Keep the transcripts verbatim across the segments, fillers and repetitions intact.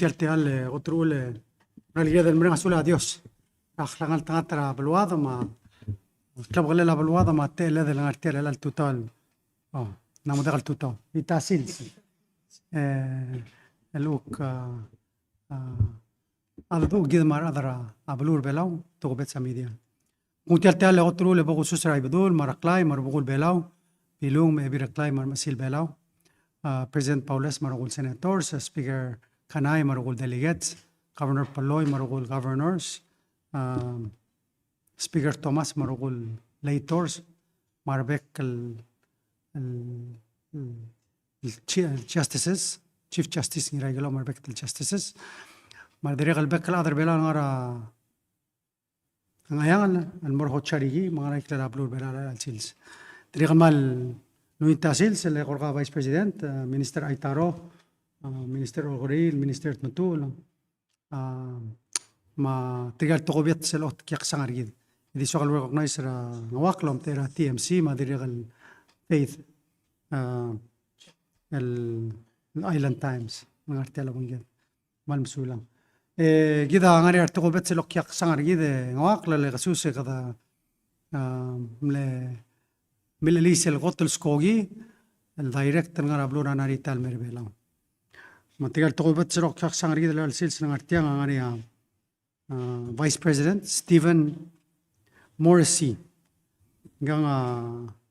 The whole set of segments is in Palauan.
Tia el techall e kot el uchul e, ng ngar er kid el mereng a sulel a Dios er a klengeltengat er a beluad me a, klebkellel a beluad me a techelled el ngar tia el tutau el, o, ng mo diak el tutau, ita sils. E, el kuk, a, a, a dedu kid me a rechad er a beluu er a Belau, tokubets a media. Kung tia el techall e kot el uchul e bo kusus er a Ibedul me a Reklai me a Rubekul Belau, Bilung me a Ebil Reklai me a Remechesil Belau, a, President Baules me a rokui el senators, a, Speaker Kanai me a rokui el delegates, Governor Polloi me a rokui el governors, a, Speaker Thomas me a rokui el legislators, me a rebek el, el, el, el chi-, el justices, Chief Justice Ngiraikelau me a rebek el justices, me a dirrek el bek el chad er a Belau el ngar er a Ngcheangel el mo er a Hotsarihie me a ngar er a ikrel a beluu er a Belau er chelecha el sils. Dirrek el kmal ungil a sils el eko er kau a Vice President, a, Minister Aitaro, a, Minister Olkeriil, Minister Tmetuchl, a, me tirke el tokubets el okiaksang er kid. E di soak el recognize er a Ngeuakl el omtechei er a T M C me a dirrek el Faith, a, el Island Times, me ngar tia el obengked. Kmal mesulang. E kid a ngar er ngii a retokubets el okiaksang er kid e Ngeuakl el kesus e kede, a, mle, mle chelechis el kot el skoki el direct el ngar er a beluu er a Narita el mei er a Belau. Me tirke el tokubets el okiaksang er kid er chelecha el sils el ngar tiang a ngar er ngii a, a, Vice President Stephen Morrissey. Ngkang a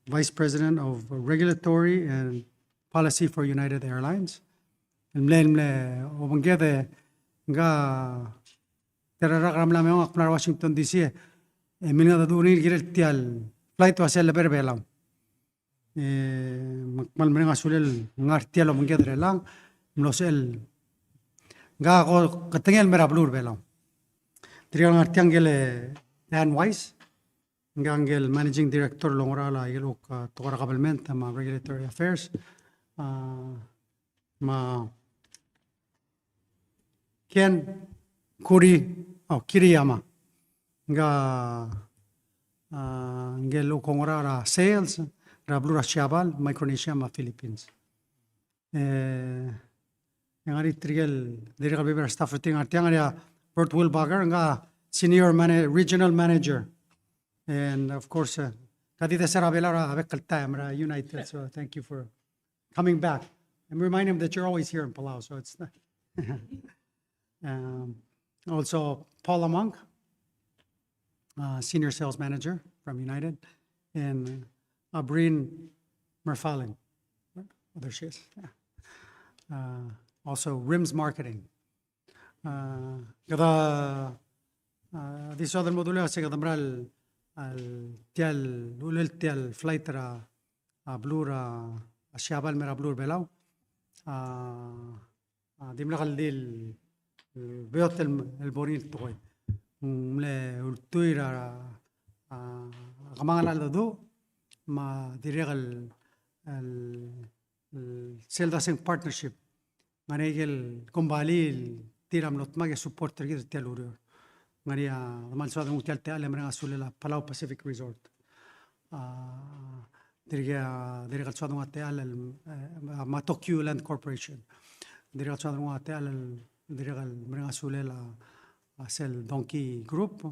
Vice President of Regulatory and Policy for United Airlines. El mle, el mle obengked e ngka, tir a rak er a mla me ngak a mla er a Washington D C e, e milengedecheduch er ngii el kirel tia el flight el ua sel lebo er a Belau. E, me ak kmal mereng a sulel el ngar tia el obengked er chelechang, mlo sebechel ngka a ko ketengel el mei er a beluu er a Belau. Tirke el ngar tiang ngike el, e, Dan Weiss, ngka ngike el Managing Director el ongerachel a ikel kuk, a, tekoi er a government me a regulatory affairs, a, me a Ken Kuri, o, Kiriyama. Ngka, a, ngike el kuk ongerachel er a sales er a beluu er a Siabal, Micronesia me a Philippines. E, e ng ngar er ngii tirke el dirrek el bebil er a staff er tir el ngar tiang, e a Bert Wilbacher, ngka Senior Mana-, Regional Manager. And of course, a, ka di de ser a Belau er a bek el taem er a United, so thank you for coming back. And remind him that you're always here in Palau, so it's not. Um, also, Paula Monk, uh, Senior Sales Manager from United, and Abrin Merfalin. Oh, there she is. Yeah. Uh, also, Rims Marketing. Uh, kede, uh, di soad el mo dulii a se kede mera el, el tia el, ulel tia el flight er a, a beluu er a, a Siabal el mei er a beluu er a Belau. Uh, A, dimlak el di el, el beot el, el bo er ngii el tekoi. Ng mle ultuil er a, a, kemanget el cheldecheduch, me a dirrek el, el, el sel daseng partnership. Ngar er ngii a ikel kombalii el tir a mlo dmak e support er kid er tia el ureor. Ngar er ngii a, kmal soad el nguu tia el techall e mereng a sulel a Palau Pacific Resort. A, dirrek a, dirrek el soad el nguu a techall el, e, me a Tokyo Land Corporation. Dirrek el soad el nguu a techall el, dirrek el mereng a sulel a, a sel Donkey Group,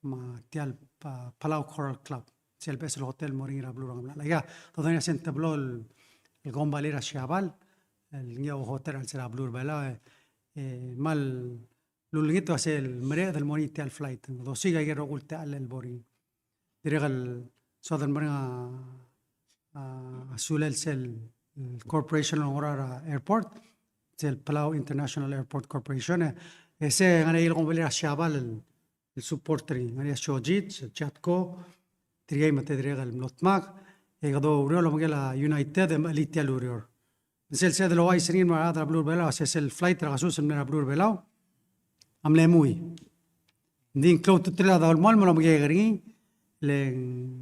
me tia el Pa-, Palau Coral Club. Sel beches el hotel el mo er ngii er a beluu er a Ngebelngel. Aika, dodengei a se ng teblo el, el kombalii er a Siabal, el ngii a hotel er a chelsel a beluu er a Belau, e, e, kmal lulengit a sel mereched el mo er ngii tia el flight. Dosiik a ikel rokui el techall el bo er ngii. Dirrek el soad el mereng a, a, sulel sel, el corporation el ngar er a airport, sel Palau International Airport Corporation, e, e se ngar er ngii a ikel kombalii er a Siabal el, el support er ngii. Ngar er ngii a Shojit, Jatco, tirkei me te dirrek el mlo dmak, e kede oureor el obengkel a United e mechelii tia el ureor. Sel, sel sebeched el ouchais er ngii el mo er a rechad er a beluu er a Belau, sel, sel flight er a kesus el mei er a beluu er a Belau a mle mui. Ng di ng klou a ultutelel a dolemolem el omekeek er ngii, le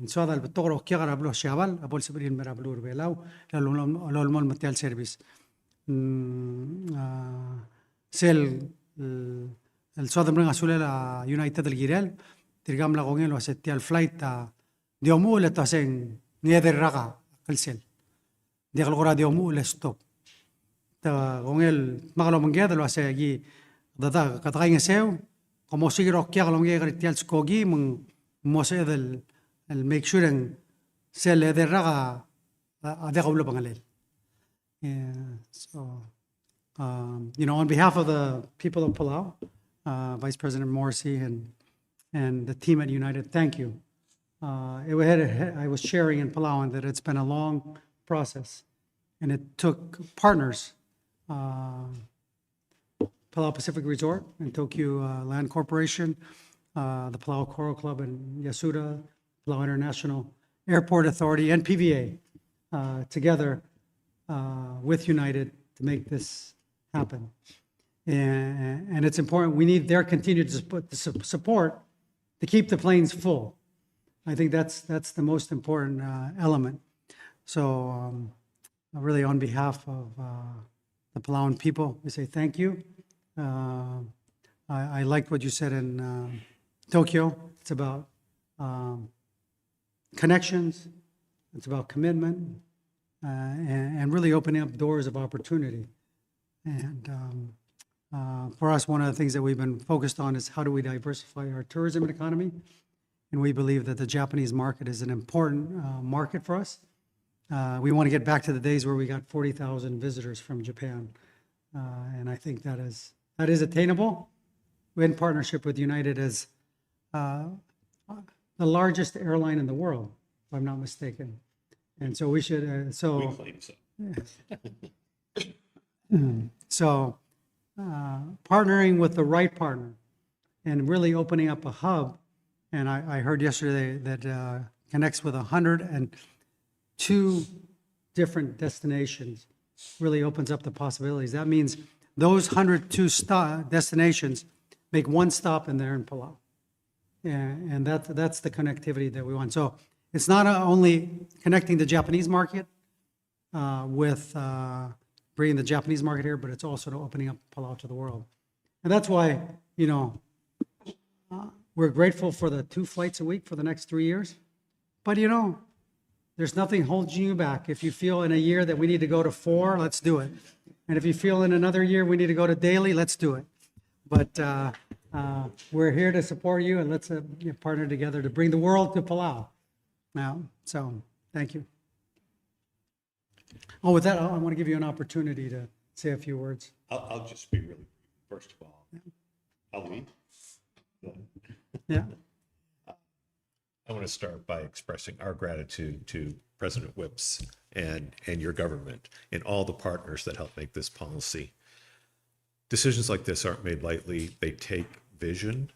ng soad el betok er a okiak er a beluu er a Siabal a bo lsebechir el mei er a beluu er a Belau, el olemolem, el olemolem tia el service. Mm, a, sel, el, el soad el mereng a sulel a United el kirel, tirka a mla kongei el uase tia el flight a di omuchel e te uase ng ngii a rak a klsel. Diak el kora di omuchel e stop. te kongei el dmak el obengked el uasei aki, kede, kede kaingeseu, ke mo osiik er a okiak el ongek er tia el skoki, me ng mo sebeched el, el make sure e ng sel edei el rak a, a, a diak a ulebengelel. Yeah, so, um, you know, on behalf of the people of Palau, uh, Vice President Morrissey and, and the team at United, thank you. Uh, it had, I was sharing in Palau that it's been a long process, and it took partners, uh, Palau Pacific Resort and Tokyu, uh, Land Corporation, uh, the Palau Coral Club in Yasuda, Palau International Airport Authority, and P V A, uh, together, uh, with United to make this happen. And, and it's important. We need their continued suppo-, sup-, support to keep the planes full. I think that's, that's the most important, uh, element. So, um, really, on behalf of, uh, the Palauan people, we say thank you. Uh, I, I liked what you said in, um, Tokyo. It's about, um, connections. It's about commitment, uh, and, and really opening up doors of opportunity. And, um, uh, for us, one of the things that we've been focused on is how do we diversify our tourism economy. And we believe that the Japanese market is an important, uh, market for us. Uh, we want to get back to the days where we got forty thousand visitors from Japan. Uh, and I think that is, that is attainable in partnership with United as, uh, the largest airline in the world, if I'm not mistaken. And so we should, uh, so We claim so. So, uh, partnering with the right partner and really opening up a hub. And I, I heard yesterday that, uh, connects with a hundred and two different destinations, really opens up the possibilities. That means those hundred two sto-, destinations make one stop and they're in Palau. And, and that, that's the connectivity that we want. So it's not, uh, only connecting the Japanese market, uh, with, uh, bringing the Japanese market here, but it's also opening up Palau to the world. And that's why, you know, uh, we're grateful for the two flights a week for the next three years. But, you know, there's nothing holding you back. If you feel in a year that we need to go to four, let's do it. And if you feel in another year we need to go to daily, let's do it. But, uh, uh, we're here to support you, and let's, uh, you know, partner together to bring the world to Palau. Now, so, thank you. Oh, with that, I, I want to give you an opportunity to say a few words. I'll, I'll just be really brief. First of all, Yeah. Halloween. Yeah. I want to start by expressing our gratitude to President Whipps and, and your government and all the partners that help make this policy. Decisions like this aren't made lightly. They take vision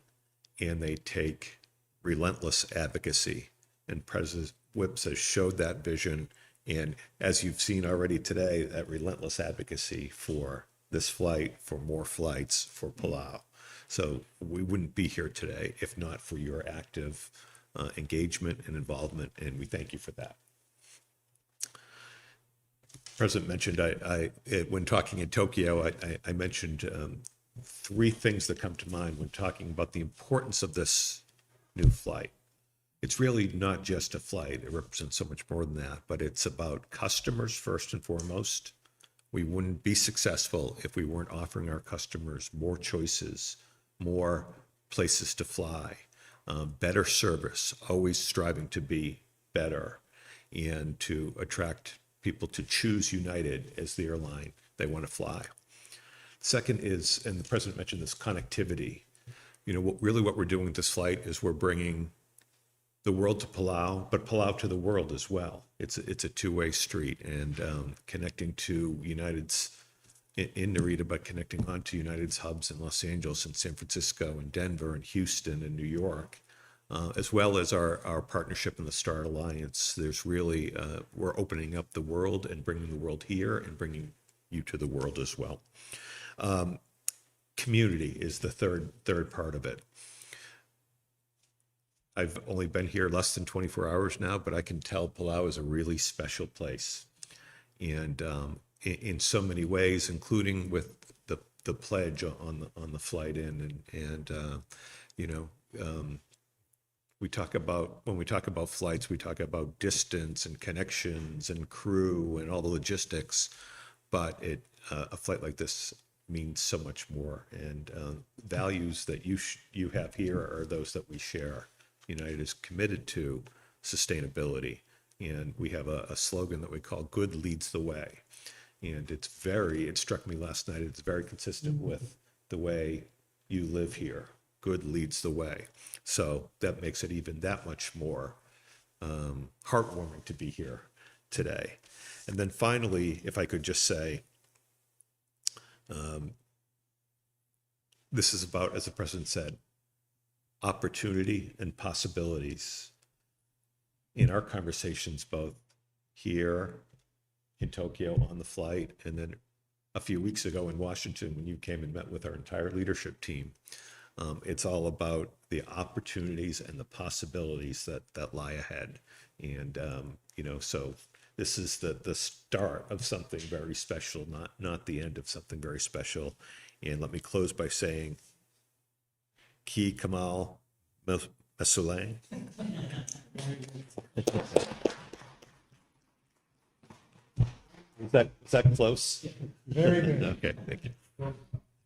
and they take relentless advocacy. And President Whipps has showed that vision. And as you've seen already today, that relentless advocacy for this flight, for more flights for Palau. So we wouldn't be here today if not for your active, uh, engagement and involvement, and we thank you for that. President mentioned, I, I, it, when talking in Tokyo, I, I, I mentioned, um, three things that come to mind when talking about the importance of this new flight. It's really not just a flight. It represents so much more than that, but it's about customers first and foremost. We wouldn't be successful if we weren't offering our customers more choices, more places to fly, um, better service, always striving to be better and to attract people to choose United as the airline they want to fly. Second is, and the president mentioned this, connectivity. You know, what, really what we're doing with this flight is we're bringing the world to Palau, but Palau to the world as well. It's, it's a two-way street, and, um, connecting to United's in, in Narita, but connecting onto United's hubs in Los Angeles and San Francisco and Denver and Houston and New York, uh, as well as our, our partnership in the Star Alliance. There's really, uh, we're opening up the world and bringing the world here and bringing you to the world as well. Um, community is the third, third part of it. I've only been here less than twenty-four hours now, but I can tell Palau is a really special place. And, um, in, in so many ways, including with the, the pledge on the, on the flight in. And, and, uh, you know, um, we talk about, when we talk about flights, we talk about distance and connections and crew and all the logistics. But it, uh, a flight like this means so much more. And uh, values that you sh- you have here are those that we share. United is committed to sustainability, and we have a, a slogan that we call "Good leads the way." And it's very, it struck me last night, it's very consistent with the way you live here. Good leads the way. So that makes it even that much more um, heartwarming to be here today. And then finally, if I could just say, um, this is about, as the president said, opportunity and possibilities. In our conversations, both here in Tokyo on the flight, and then a few weeks ago in Washington when you came and met with our entire leadership team, um, it's all about the opportunities and the possibilities that that lie ahead. And um, you know, so this is the the start of something very special, not not the end of something very special. And let me close by saying, Ki Kamal Mes- Mesulang. Is that, is that close? Very good. Okay, thank you.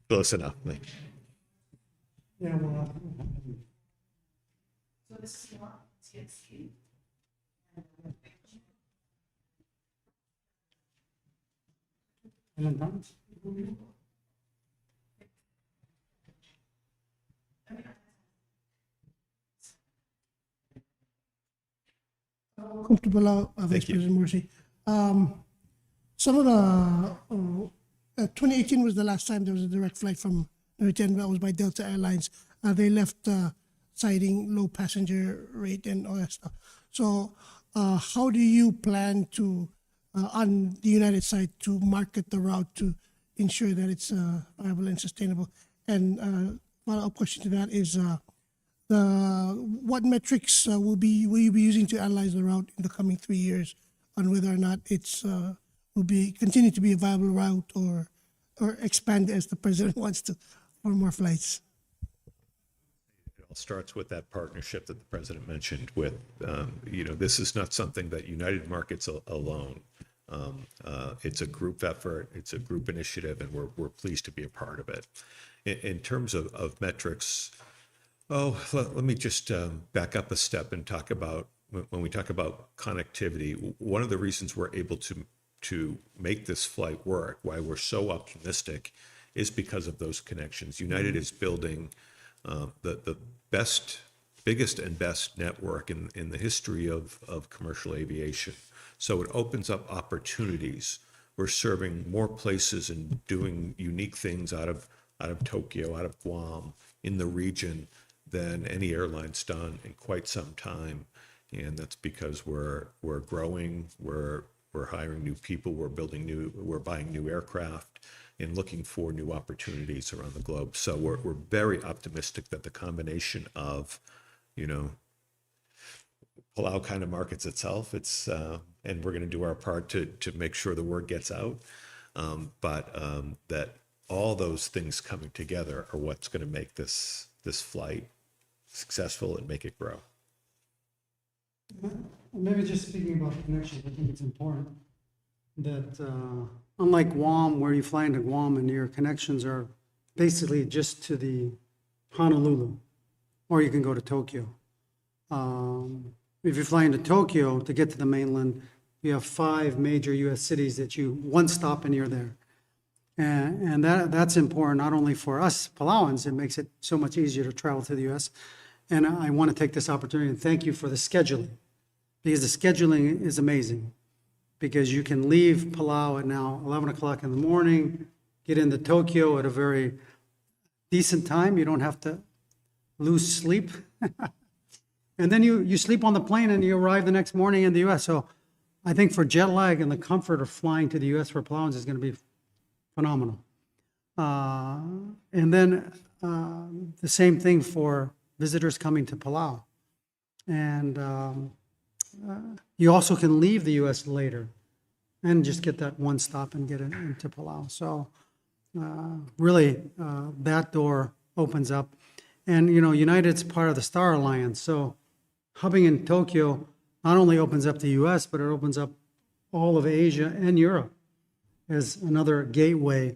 Close enough. Thank you. Yeah, well, Welcome to Palau, uh, Vice President Morrissey. Um, some of the, uh, uh, twenty eighteen was the last time there was a direct flight from Nuyuichan. That was by Delta Airlines. Uh, they left, uh, citing low passenger rate and all that stuff. So, uh, how do you plan to, uh, on the United side, to market the route to ensure that it's, uh, viable and sustainable? And, uh, follow-up question to that is, uh, the, what metrics, uh, will be, will you be using to analyze the route in the coming three years on whether or not it's, uh, will be, continue to be a viable route or, or expand as the president wants to for more flights? It all starts with that partnership that the president mentioned with, um, you know, this is not something that United markets al- alone. Um, uh, it's a group effort, it's a group initiative, and we're, we're pleased to be a part of it. In, in terms of, of metrics, oh, let, let me just um, back up a step and talk about when, when we talk about connectivity. W- One of the reasons we're able to to make this flight work, why we're so optimistic, is because of those connections. United is building uh, the the best, biggest and best network in, in the history of, of commercial aviation. So it opens up opportunities. We're serving more places and doing unique things out of, out of Tokyo, out of Guam, in the region than any airline's done in quite some time. And that's because we're, we're growing, we're, we're hiring new people, we're building new, we're buying new aircraft, and looking for new opportunities around the globe. So we're, we're very optimistic that the combination of, you know, Palau kind of markets itself, it's, uh, and we're going to do our part to, to make sure the word gets out. Um, but um, that all those things coming together are what's going to make this, this flight successful and make it grow. Maybe just speaking about the connections, I think it's important that, uh, unlike Guam, where you fly into Guam and your connections are basically just to the Honolulu, or you can go to Tokyo. Um, if you fly into Tokyo to get to the mainland, you have five major U S cities that you, one stop and you're there. And, and that, that's important not only for us Palauans, it makes it so much easier to travel to the U S. And I want to take this opportunity and thank you for the scheduling, because the scheduling is amazing. Because you can leave Palau at now eleven o'clock in the morning, get into Tokyo at a very decent time. You don't have to lose sleep. And then you, you sleep on the plane and you arrive the next morning in the U S. So I think for jet lag and the comfort of flying to the U S for Palauans is going to be phenomenal. Uh, and then uh, the same thing for visitors coming to Palau. And um, uh, you also can leave the U S later and just get that one stop and get it into Palau. So uh, really, uh, that door opens up. And, you know, United's part of the Star Alliance. So hubbing in Tokyo not only opens up the U S, but it opens up all of Asia and Europe. as another gateway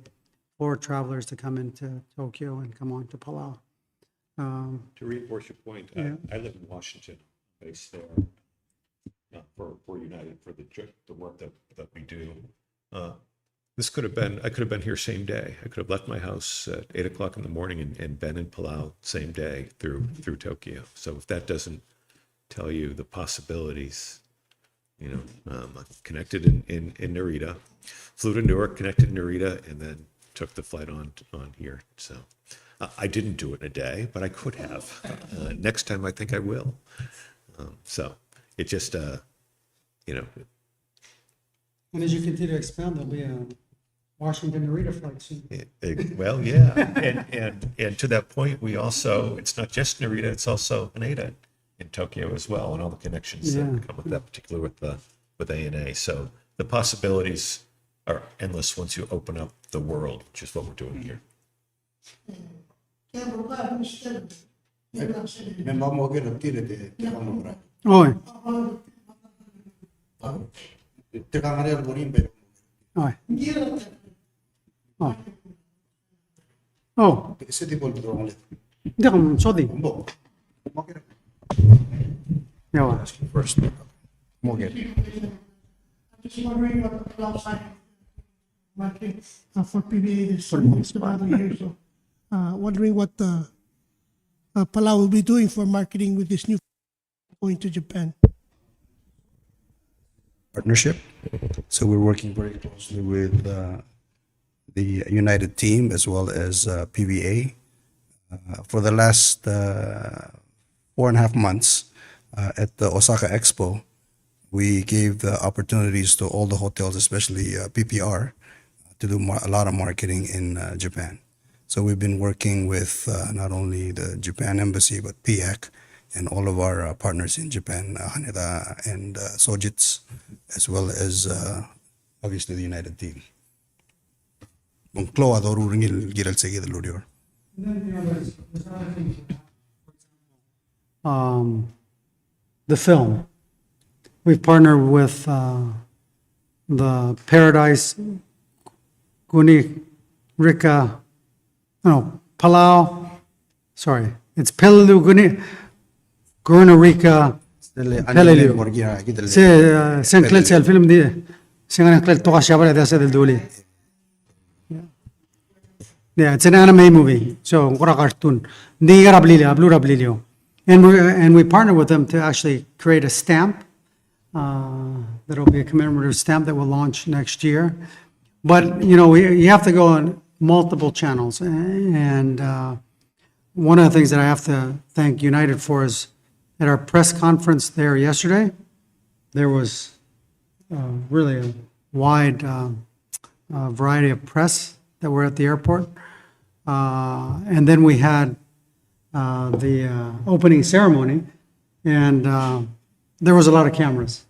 for travelers to come into Tokyo and come on to Palau. Um, To reinforce your point, I, yeah. I live in Washington, based there, uh, for, for United, for the trip, the work that, that we do. Uh, this could have been, I could have been here same day. I could have left my house at eight o'clock in the morning and, and been in Palau same day through, through Tokyo. So if that doesn't tell you the possibilities, you know, um, I'm connected in, in, in Narita, flew to Newark, connected in Narita, and then took the flight on, on here. So, uh, I didn't do it in a day, but I could have. Uh, next time, I think I will. Um, so it just, uh, you know, And as you continue to expand, there'll be a Washington Narita flight soon. Eh, eh, well, yeah. And, and, and to that point, we also, it's not just Narita, it's also Haneda in Tokyo as well, and all the connections that, yeah, come with that, particularly with the, with A N A. So the possibilities are endless once you open up the world, which is what we're doing here. Oi. Oi. Oh. Oh. Diak, mm, sodi. Yawa. First. Mo get. I'm just wondering what the Palau side market, uh, for P V A this, this other year. So, uh, wondering what the, uh, Palau will be doing for marketing with this new going to Japan. Partnership. So we're working very closely with, uh, the United team as well as, uh, P V A. Uh, for the last, uh, four and a half months, uh, at the Osaka Expo, we gave the opportunities to all the hotels, especially, uh, P P R, to do mar-, a lot of marketing in, uh, Japan. So we've been working with, uh, not only the Japan embassy, but P I A C and all of our, uh, partners in Japan, uh, Haneda and, uh, Sojitz, as well as, uh, obviously the United team. Me ng klou a doruul er ngii el kirel se kid el ureor. Um, the film. We've partnered with, uh, the Paradise Guernica, no, Palau, sorry, it's Peleliu Guernica, Guernica Peleliu. Se, uh, se ng klel sel film di, se ng klel toka siabal e de se del dulii. Yeah. Yeah, it's an anime movie. So, ng kora cartoon. Ng di ngar er a Beliliou, a beluu er a Beliliou. And we, and we partner with them to actually create a stamp. Uh, that'll be a commemorative stamp that we'll launch next year. But, you know, we, you have to go on multiple channels. And, uh, one of the things that I have to thank United for is at our press conference there yesterday, there was, uh, really a wide, uh, uh, variety of press that were at the airport. Uh, and then we had, uh, the, uh, opening ceremony, and, uh, there was a lot of cameras.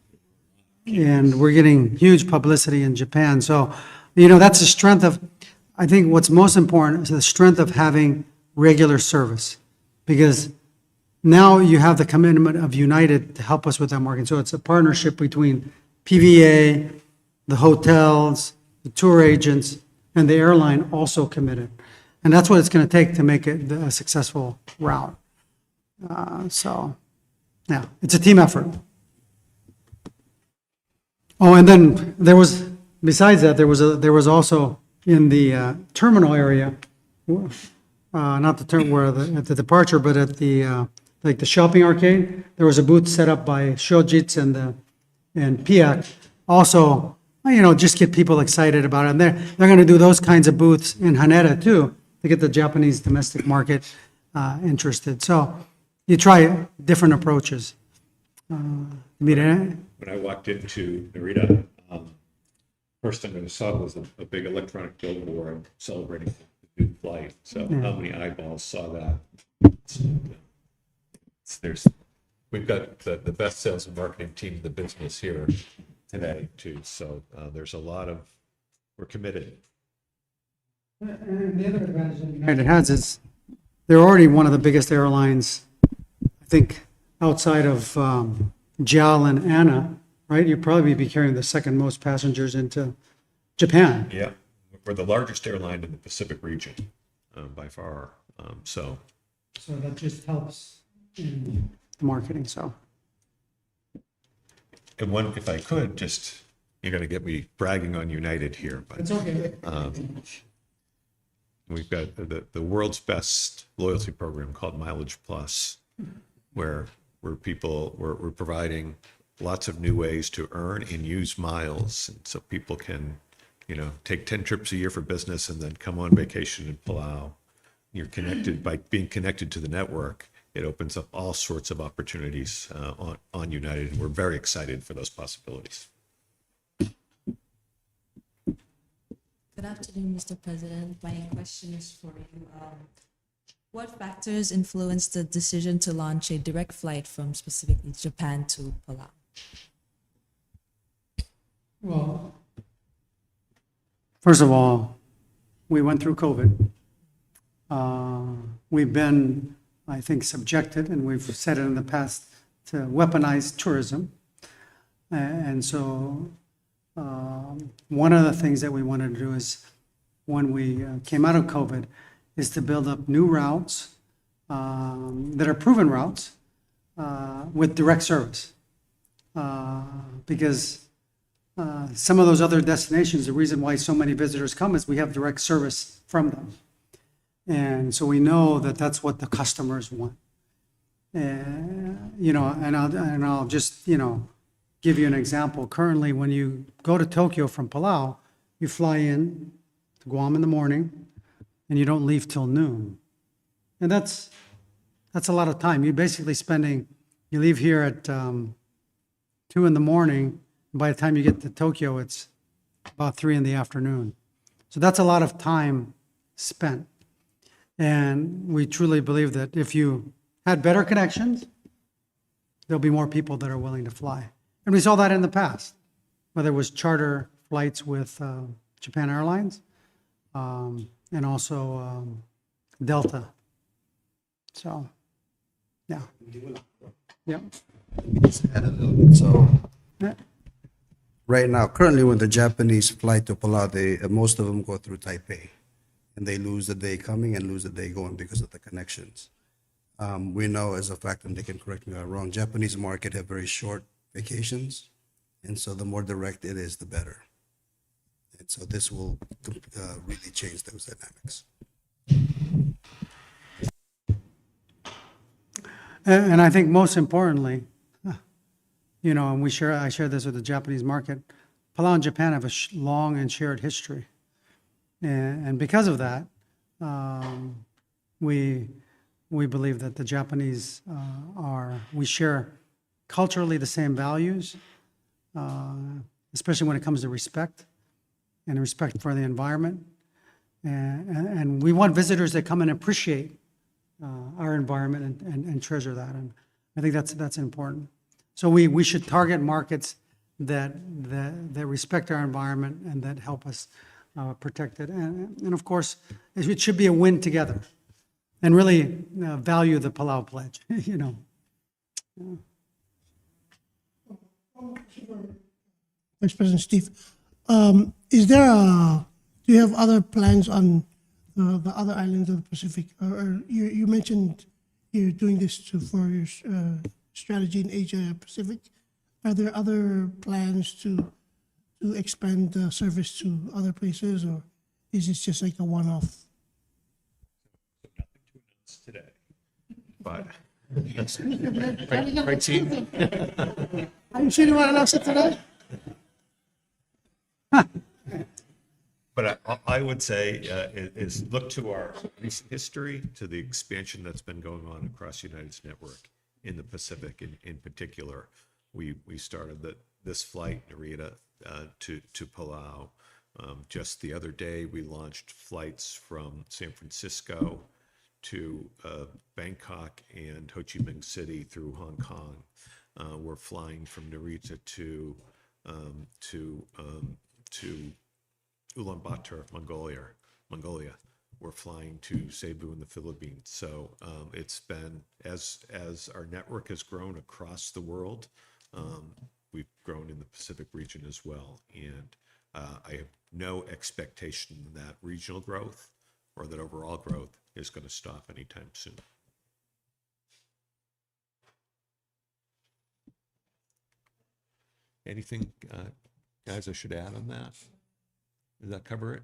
And we're getting huge publicity in Japan. So, you know, that's the strength of, I think what's most important is the strength of having regular service, because now you have the commitment of United to help us with that market. So it's a partnership between P V A, the hotels, the tour agents, and the airline also committed. And that's what it's gonna take to make it a successusful route. Uh, so, yeah, it's a team effort. Oh, and then there was, besides that, there was a, there was also in the, uh, terminal area, uh, not the term where the, at the departure, but at the, uh, like, the shopping arcade, there was a booth set up by Sojitz and the, and P I A C. Also, you know, just get people excited about it. And they're, they're gonna do those kinds of booths in Haneda too, to get the Japanese domestic market, uh, interested. So you try different approaches. Uh, I mean, eh? When I walked into Narita, um, first thing I saw was a, a big electronic billboard celebrating the new flight. So, yeah, how many eyeballs saw that? It's, it's, there's, we've got the, the best sales and marketing team in the business here today too. So, uh, there's a lot of, we're committed. And the other advantage that United has is they're already one of the biggest airlines, I think, outside of, um, JAL and ANA, right? You'd probably be carrying the second most passengers into Japan. Yeah, we're the largest airline in the Pacific region, um, by far. Um, so, So that just helps in the marketing. So and one, if I could, just, you're going to get me bragging on United here, but it's okay. Um, we've got the, the world's best loyalty program called Mileage Plus, where where people we're, we're providing lots of new ways to earn and use miles, and so people can, you know, take ten trips a year for business and then come on vacation in Palau. You're connected by being connected to the network. It opens up all sorts of opportunities uh, on, on United, and we're very excited for those possibilities. Good afternoon, Mister President. My question is for you. Um, what factors influenced the decision to launch a direct flight from specifically Japan to Palau? Well, first of all, we went through COVID. Uh, we've been, I think, subjected, and we've said it in the past, to weaponized tourism. A- And so, um, one of the things that we wanted to do is, when we uh, came out of COVID, is to build up new routes um, that are proven routes uh, with direct service. Uh, because uh, some of those other destinations, the reason why so many visitors come is we have direct service from them. And so we know that that's what the customers want. Uh, you know, and I'll, and I'll just, you know, give you an example. Currently, when you go to Tokyo from Palau, you fly in to Guam in the morning and you don't leave till noon. And that's, that's a lot of time. You're basically spending, you leave here at um, two in the morning. And by the time you get to Tokyo, it's about three in the afternoon. So that's a lot of time spent. And we truly believe that if you had better connections, there'll be more people that are willing to fly. And we saw that in the past, whether it was charter flights with uh, Japan Airlines um, and also um, Delta. So, yeah. Yeah. Just add a little bit. So, Yeah. Right now, currently, when the Japanese fly to Palau, they uh, most of them go through Taipei, and they lose the day coming and lose the day going because of the connections. Um, we know as a fact, and they can correct me if I'm wrong, Japanese market have very short vacations, and so the more direct it is, the better. And so this will uh, really change those dynamics. And, and I think most importantly, you know, and we share, I share this with the Japanese market, Palau and Japan have a sh- long and shared history. And, and because of that, um, we, we believe that the Japanese uh, are, we share culturally the same values, uh, especially when it comes to respect and respect for the environment. And, and, and we want visitors that come and appreciate uh, our environment and, and, and treasure that. And I think that's, that's important. So we, we should target markets that, that, that respect our environment and that help us uh, protect it. And, and of course, it should be a win together and really uh, value the Palau Pledge, you know. Vice President Steve, um, is there a, do you have other plans on the, the other islands of the Pacific? Or, or you, you mentioned you're doing this to, for your uh, strategy in Asia Pacific. Are there other plans to to expand the service to other places, or is this just like a one-off? Today. But right, right, Gene? Are you sure you want to announce it today? But I, I would say uh, is look to our recent history, to the expansion that's been going on across United's network in the Pacific in, in particular. We, we started the, this flight, Narita, uh, to, to Palau um, just the other day. We launched flights from San Francisco to uh, Bangkok and Ho Chi Minh City through Hong Kong. Uh, we're flying from Narita to um, to um, to Ulaanbaatar, Mongolia. Mongolia. We're flying to Cebu in the Philippines. So um, it's been as as our network has grown across the world, um, we've grown in the Pacific region as well, and Uh, I have no expectation that regional growth or that overall growth is gonna stop anytime soon. Anything, uh, guys, I should add on that? Does that cover it?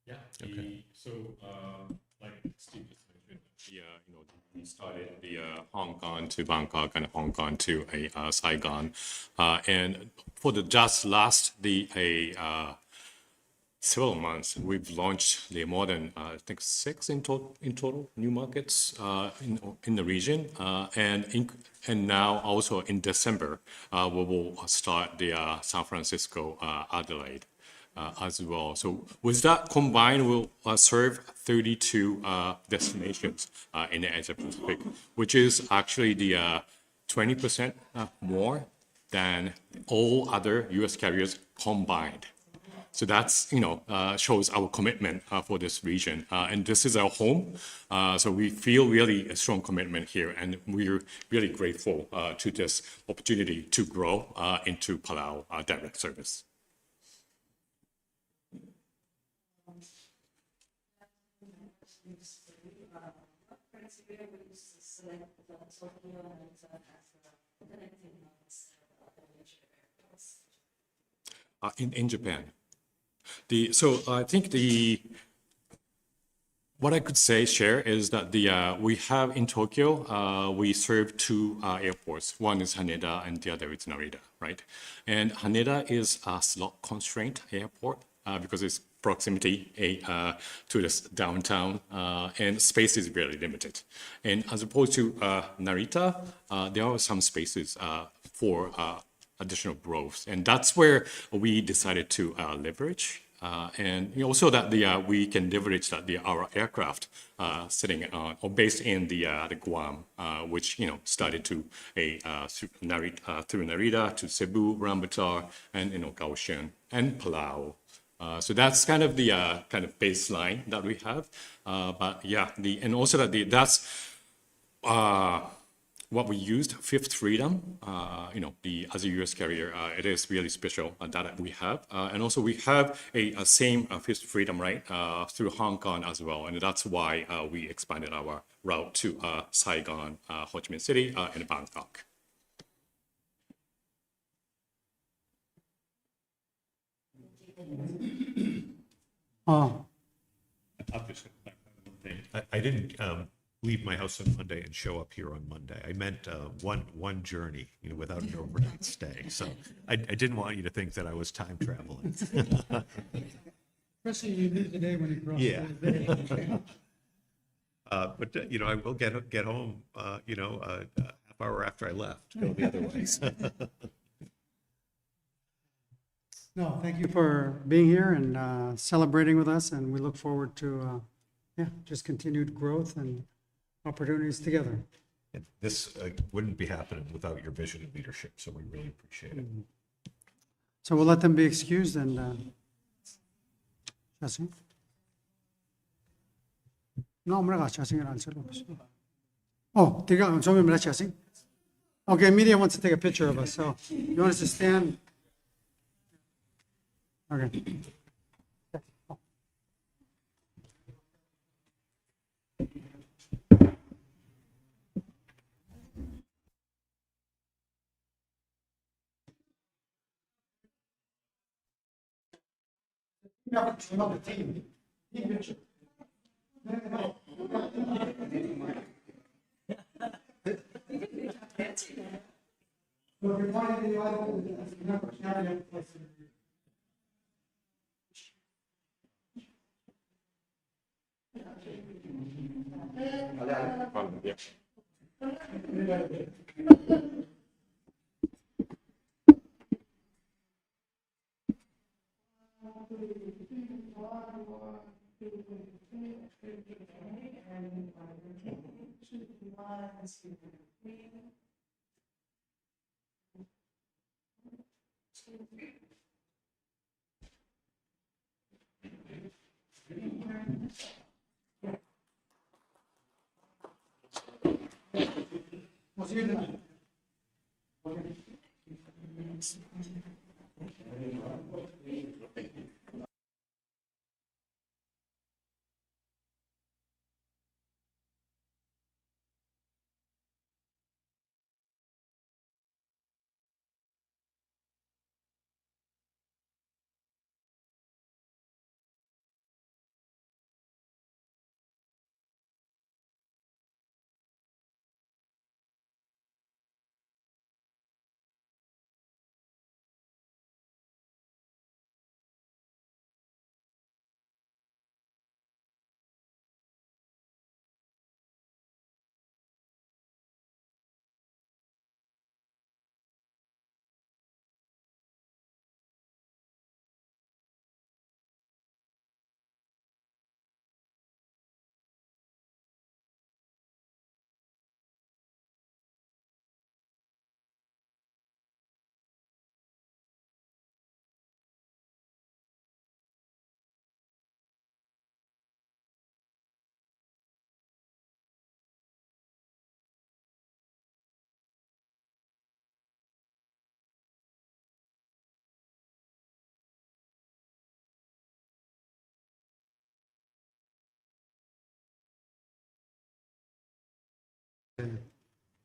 Yeah. Okay. The, so, uh, like Steve just mentioned, the, uh, you know, we started the, uh, Hong Kong to Bangkok and Hong Kong to a, uh, Saigon. Uh, and for the just last, the, a, uh, several months, we've launched the more than, uh, I think, six in, to- in total new markets, uh, in, in the region. Uh, and in, and now also in December, uh, we will start the, uh, San Francisco, uh, Adelaide, uh, as well. So with that combined, we'll, uh, serve thirty-two, uh, destinations, uh, in the Asia Pacific, which is actually the, uh, twenty percent, uh, more than all other U S carriers combined. So that's, you know, uh, shows our commitment, uh, for this region. Uh, and this is our home. Uh, so we feel really a strong commitment here, and we're really grateful, uh, to this opportunity to grow, uh, into Palau, uh, direct service. Uh, in, in Japan. The, so I think the, what I could say, share, is that the, uh, we have in Tokyo, uh, we serve two, uh, airports. One is Haneda and the other is Narita, right? And Haneda is a slot constraint airport, uh, because it's proximity, a, uh, to this downtown, uh, and space is really limited. And as opposed to, uh, Narita, uh, there are some spaces, uh, for, uh, additional growth. And that's where we decided to, uh, leverage. Uh, and, you know, also that the, uh, we can leverage that the, our aircraft, uh, sitting on, or based in the, uh, the Guam, uh, which, you know, started to a, uh, through Narita, uh, through Narita to Cebu, Ulaanbaatar, and, you know, Kaohsiung and Palau. Uh, so that's kind of the, uh, kind of baseline that we have. Uh, but yeah, the, and also that the, that's, uh, what we used, Fifth Freedom, uh, you know, the, as a U S carrier, uh, it is really special, uh, that we have. Uh, and also we have a, a same, uh, Fifth Freedom, right, uh, through Hong Kong as well. And that's why, uh, we expanded our route to, uh, Saigon, uh, Ho Chi Minh City, uh, and Bangkok. Oh. I'll just go back on one thing. I, I didn't, um, leave my house on Monday and show up here on Monday. I meant, uh, one, one journey, you know, without an overnight stay. So I, I didn't want you to think that I was time traveling. Especially you leave the day when you cross. Yeah. The day. Uh, but, uh, you know, I will get, get home, uh, you know, uh, a half hour after I left, go the other way. So. No, thank you for being here and, uh, celebrating with us, and we look forward to, uh, yeah, just continued growth and opportunities together. And this, uh, wouldn't be happening without your vision and leadership, so we really appreciate it. Mhm. So we'll let them be excused and, uh, Jesse? No, I'm not Jesse, I'm not. Oh, tirka, so I'm not Jesse. Okay, media wants to take a picture of us, so you want us to stand? Okay.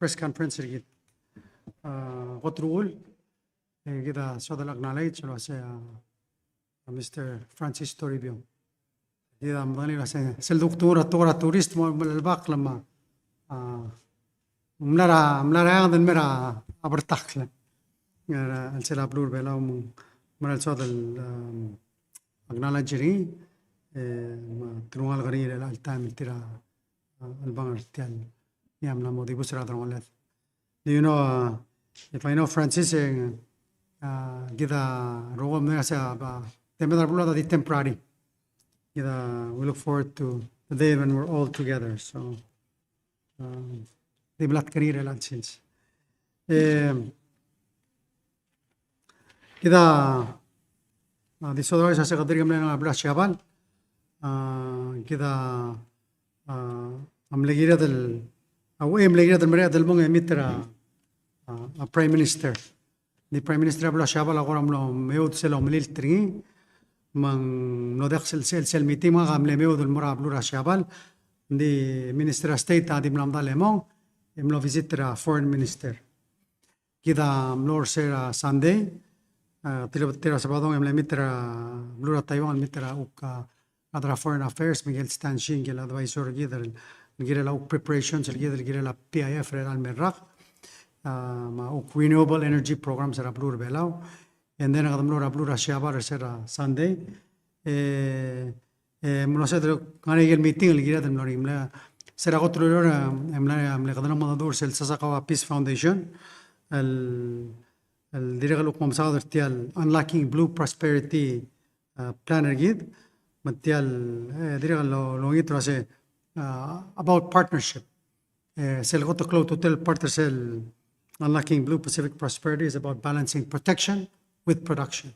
press conference er kid. A, kot el uchul, e kid a soad el acknowledge el uase a, a Mister Francis Toribiong. Kid a medengelii el uase sel doctor a, doctor a tourist mo, mo el bak lema, a, mla er a, mla er a eanged el mei er a bertakl er a, el sel beluu er a Belau, me ng mera el soad el, um, acknowledge er ngii, e, me te ngar er ngii er chelecha el taem el tir a, a, el bang er tia el, ia, mla mo dibus er a delongeled. Do you know, uh, if I know Francis, e, uh, kid a rokui el mei er a se, uh, te mei er a beluu a di temporary. Kid a, we look forward to the day when we're all together. So, um, di blatk er ngii er chelecha el sils. E, kid a, a, di soad el uaisei, se kede dirk mle ngar er a beluu er a Siabal. A, kid a, a, a mle kired el, a, uchei e mle kired el mereched el mong e meet er a, a, a Prime Minister. Ng di Prime Minister er a beluu er a Siabal a kora mlo meoud sel omelilt er ngii, me ng mlo diak sel, sel, sel meeting, me ngak a mle meoud el mo er a beluu er a Siabal. Ng di Minister er a State a di mla medal e mong, e mlo visit er a Foreign Minister. Kid a mlo er se er a Sunday, a, tilobed er a Sabadong e mle meet er a beluu er a Taiwan, el meet er a uk, a, chad er a Foreign Affairs, me ngike el Stan Shi, ngike el advisor er kid, el kirel a uk preparations er kid el kirel a P I F er a mei el rak, a, me a uk renewable energy programs er a beluu er a Belau. And then a kede mlo er a beluu er a Siabal er se er a Sunday. E, e, mlo se el ngar er ngii el meeting el kired el mlo er ngii, mle, se er a kot el ureor, e, mle, mle kede mo mengedecheduch er sel Sasakawa Peace Foundation, el, el dirrek el kuk mo mesaod er tia el Unlocking Blue Prosperity, a, plan er kid, me tia el, e, dirrek el lo, longit er a se, a, about partnership. E, sel kot el klou a ultutelel el part er sel Unlocking Blue Pacific Prosperity is about balancing protection with production.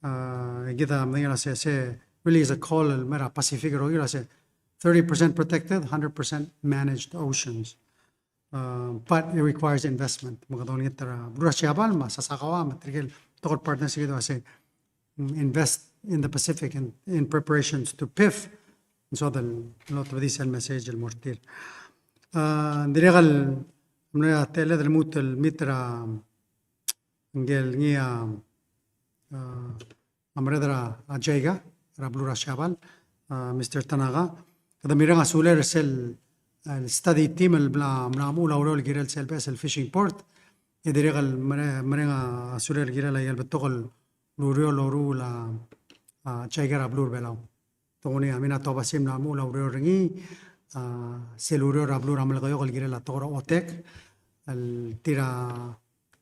A, e kid a medengei el uase se, se really is a call el mei er a Pacific er a Oreor el uase thirty percent protected, hundred percent managed oceans. A, but it requires investment. Me kede olengit er a beluu er a Siabal, me a Sasakawa, me tirke el tekoi el partners er kid el uase, mm, invest in the Pacific in, in preparations to PIF. So the, lot of this message el mo er tir. A, dirrek el mle a techelled el lmuut el meet er a, ngike el ngii a, a, a merreder er a, a JICA er a beluu er a Siabal, a, Mister Tanaka. Kede mireng a sulel er sel, el study team el mla, mla mechuul a ureor el kirel sel beches el fishing port. E dirrek el mere-, mereng a sulel el kirel a ikel betok el ureor el loruul a, a, JICA er a beluu er a Belau. Tokuni a Minato Abasi a mla mechuul a ureor er ngii, a, sel ureor er a beluu er a Melekeok el kirel a tekoi er a OTEC, el tir a,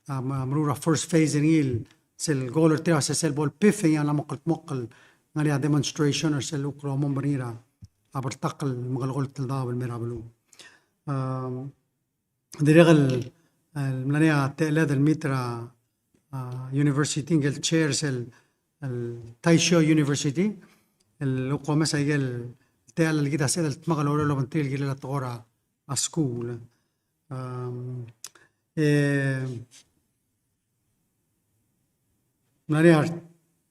a, me-, meruul er a first phase er ngii, sel goal er tir a se sel bo el PIF e ngii a mla mo kldmokl el ngar er ngii a demonstration er sel kuk lomomb er ngii er a, a bertakl el mekelekolt el daob el mei er a beluu. A, Dirrek el, el mla er ngii a techelled el meet er a, a, university, ngike el chair er sel, el Taisho University, el kuk omes a ikel techall el kid a sebeched el dmak el oureor el obengterir el kirel a tekoi er a, a, skuul. Am, e, mla er ngii a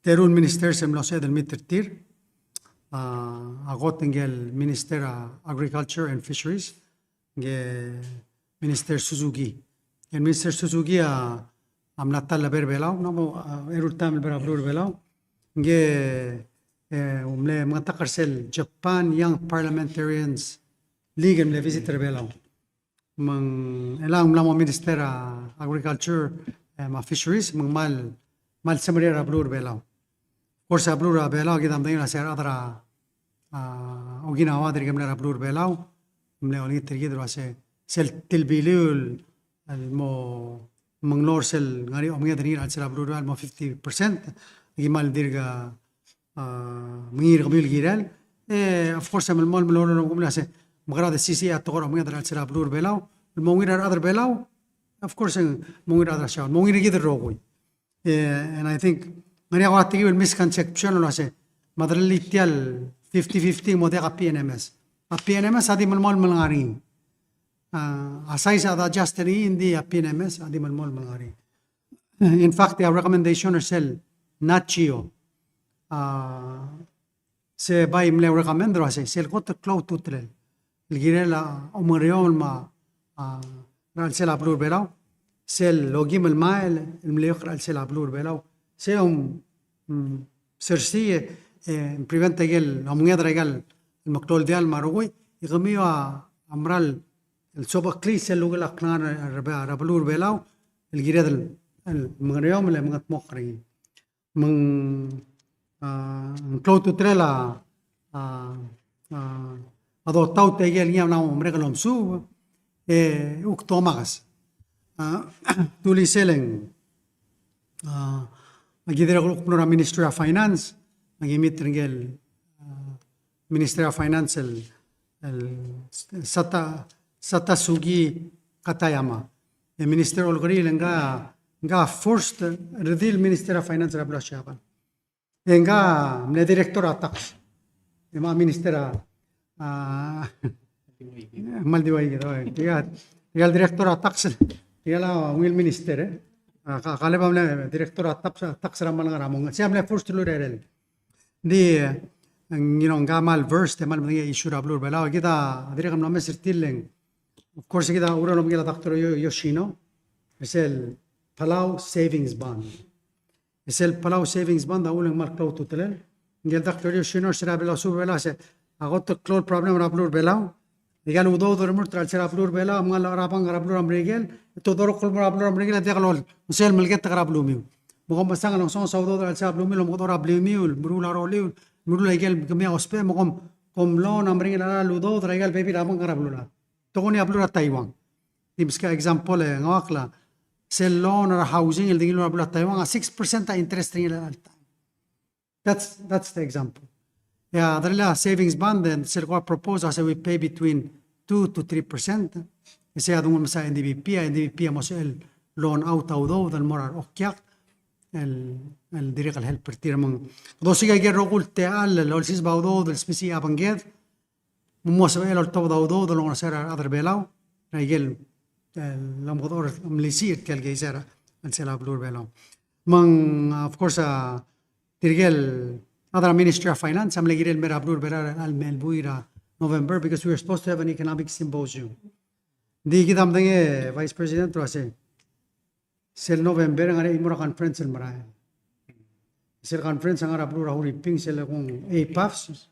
teru el minister el mlo sebeched el meet er tir, a, a kot ngike el Minister er a Agriculture and Fisheries, ngike Minister Suzuki. El Minister Suzuki a, a mla ta el lebo er a Belau, ng mo, a, eru el taem el lebo er a beluu er a Belau. Ngike, e, mle mengetakl er sel Japan Young Parliamentarians League el mle visit er a Belau. Me ng, e, chelechang ng mla mo Minister er a Agriculture, e, me a Fisheries, me ng kmal, kmal semeriar er a beluu er a Belau. Of course, a beluu er a Belau, kid a medengei el uase a rechad er a, a, Okinawa a dirk mle er a beluu er a Belau, mle olengit er kid el uase sel tilbiliu el, el mo menglou er sel ngar er ngii a omenged er ngii er a chelsel a beluu er a Belau el mo fifty percent, aki kmal dirk, a, a, mengiil er kemiu el kirel. E, of course, a melemolem el oureor el kemiu el uase, mekerang e di sisichii a tekoi er a omenged er a chelsel a beluu er a Belau el mo ungil er a rechad er a Belau, of course, e mo ungil er a rechad er a Siabal, mo ungil er kid el rokui. E, and I think, ngar er ngii a kora tekiu el misconception el uase, me a derellii tia el fifty fifty ng mo diak a PNMS. A PNMS a di melemolem el ngar er ngii. A, a size a de adjust er ngii, ng di a PNMS a di melemolem el ngar er ngii. In fact, a recommendation er sel NatGeo, a, se bai mle recommend el uase, sel kot el klou a ultutelel el kirel a omengereomel me a, a, er a chelsel a beluu er a Belau, sel okeim el mile el mle iokl er a chelsel a beluu er a Belau. Se om, mm, sersii, e, prevent a ikel omenged er a ikel meklou el diall me a rokui, e kemiu a mera el sobecheklii sel lukel a klengar er a, er a beluu er a Belau, el kired el, el mengereomel e mengetmokl er ngii. Me ng, a, ng klou a ultutelel a, a, a dotaut a ikel ngii a mla mo merek el omesuub, e kuk domakes. A, dulii sel ng, a, aki dirrek el kuk mlo er a Ministry of Finance, aki meet er ngii el, a, Minister of Finance el, el Sata-, Satasuki Katayama. E Minister Olkeriil e ngka, ngka first redil Minister of Finance er a beluu er a Siabal. E ngka mle Director er a Tax. E me a Minister a, a, mal di ua kid, oi. Tia, tia el Director er a Tax, tia el ungil Minister, e. A, ka, ka lebo mle Director er a Tax, Tax er a mle ngar er a mong. Sei a mle first el urerel. Ng di, e, you know, ngka mal versed e mal medengei a issue er a beluu er a Belau. Kid a dirrek el mlo mes er tir el ng, of course, kid a oureor el obengkel a Doctor Yo-, Yoshino, e sel Palau Savings Bond. E sel Palau Savings Bond a uchul e ng mal klou a ultutelel. Ngike el Doctor Yoshino er se er a Belau, Suub er a Belau, se a kot el klou el problem er a beluu er a Belau, aika el udoud el remurt er a chelsel a beluu er a Belau, me ng locha er a bank er a beluu er a Merikel, e te oldurokl el mo er a beluu er a Merikel, e diak lolsisel el meleketek er a belumiu. Me kom mesang el omes a udoud er a chelsel a belumiu, el omekedechor a belumiu, el meruul a rolel, el meruul a ikel kemiu a ousbech, me kom, kom loan a meringel a udoud er a ikel bebil er a bank er a beluulechad. Tokuni a beluu er a Taiwan. Di meskid a example e ng ua kla, sel loan er a housing el di ngiluu er a beluu er a Taiwan, a six percent a interest er ngii er a chelecha el taem. That's, that's the example. E a dirrek el savings bond, e sel kora propose a se we pay between two to three percent. E sei a donguu el mesa N D B P, a N D B P a mo sebechel el loan out a udoud el mo er a reokiak el, el dirrek el help er tir me ng. Dosiik a ikel rokui el techall el olsiseb a udoud el smisichii a bengked, me ng mo sebechel el oltobed a udoud el olengeseu er a rechad er a Belau er a ikel, e, lomekedechor, melisiich er tia el keizai er a chelsel a beluu er a Belau. Me ng, of course, a, tirke el chad er a Ministry of Finance a mle kirel el mei er a beluu er a Belau er a mei el buil er a November because we were supposed to have an economic symposium. Ng di kid a medengei, Vice President, el uasei, sel November e ng ngar er ngii a chimo er a conference el merael. Sel conference a ngar er a beluu er a Huriping, sel kmo APAFS.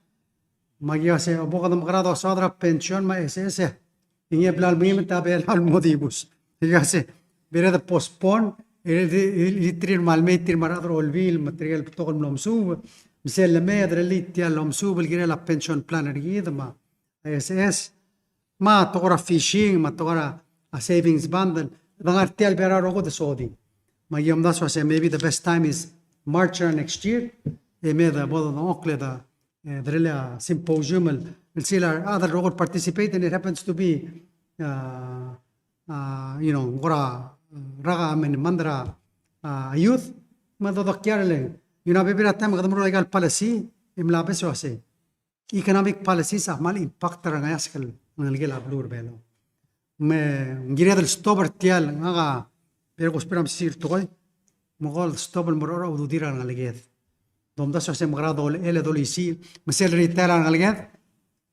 Me aki uasei, bo kede mekerang e dosaod er a pension me a S S, e ngii a bla lemengimet a Belau el mo dibus. Aki uasei, bered el postpone, e di, di, di tir me a lemei tir me a rechad er a Olbiil, me tirke el betok el mlo mesuub, me sel lemei e derellii tia el omesuub el kirel a pension plan er kid, me a S S, me a tekoi er a fishing, me a tekoi er a, a savings bond, e de ngar tia el bla er a rokui e de sodii. Me aki omdasu el uasei, maybe the best time is March er a next year, e me de bo dodengchokl e de, e, derellii a symposium el, el sel a rechad el rokui el participate, and it happens to be, uh, uh, you know, kora, uh, rak a, I mean, mand er a, uh, youth, me dodekial e le ng, you know, a bebil er a taem e kede meruul aika el policy, e mla obes el uasei economic policies a kmal impact er a rengeasek el ngelekel a beluu er a Belau. Me ng kired el stop er tia el, ngak a, bek el kusbech er a mesisiich el tekoi, me kede stop el meruul a ududir a rengeleked. Domdasu el uasei mekerang e dolechell e dolisiich, me sel retire a rengeleked,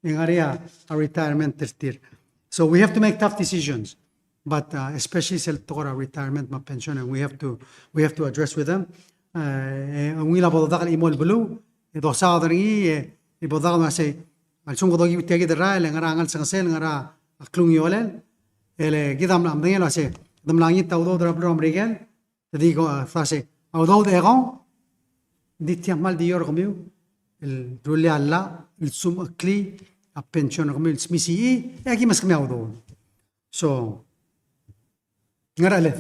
e ng ngar er ngii a retirement er tir. So we have to make tough decisions. But, uh, especially sel tekoi er a retirement me a pension, and we have to, we have to address with them. Uh, e, ungil a bo dodak el chimo el beluu, e dosaod er ngii, e, e bo dodak el uasei, a lsekum kede okiu tia kid el rael, e ngera a ngelsengesel, ngera a klungiolel, e le kid a mla medengei el uasei, kede mla ngii a udoud er a beluu er a Merikel, te di ko, a, uasei, a udoud e kong, di tia kmal di eou er kemiu el rullii a llach, el smecheklii a pension er kemiu el smisichii, e aki meskemiu a udoud. So, ngar er a cheled,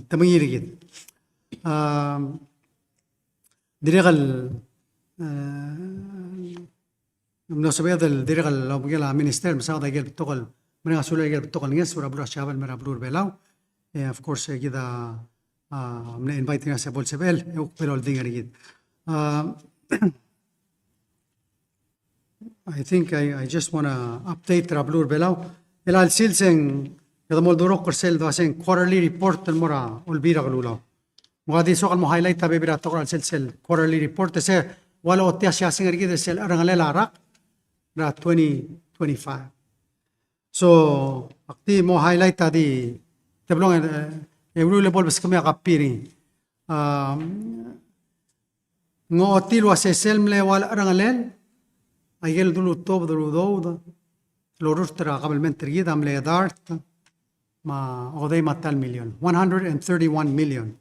te mengiil er kid. Um, dirrek el, uh, mlo sebeched el dirrek el obengkel a minister, mesaod a ikel betok el, mereng a sulel a ikel betok el ngeso er a beluu er a Siabal el mei er a beluu er a Belau. E, of course, e kid a, a, mle invite er ngii a se bo el sebechel, e kuk bo el oldingel er kid. A, I think I, I just wanna update er a beluu er a Belau. El a le sils e ng, kede mo oldurokl er sel dua se ng quarterly report el mo er a Olbiil er a Kelulau. Me ng di soak el mo highlight a bebil er a tekoi er a sel, sel quarterly report, e se ua lochotii a siasing er kid er sel cherrengelel a rak er a twenty twenty-five. So, ak di mo highlight a di, te blong, e, e uriul e bo lebeskemiu a copy er ngii. Um, ng ochotii el uasei sel mle ua el cherengelel, a ikel dulu tobed el udoud el orurt er a kabelment er kid a mle dart, me a okedei me a ta el million, one hundred and thirty-one million.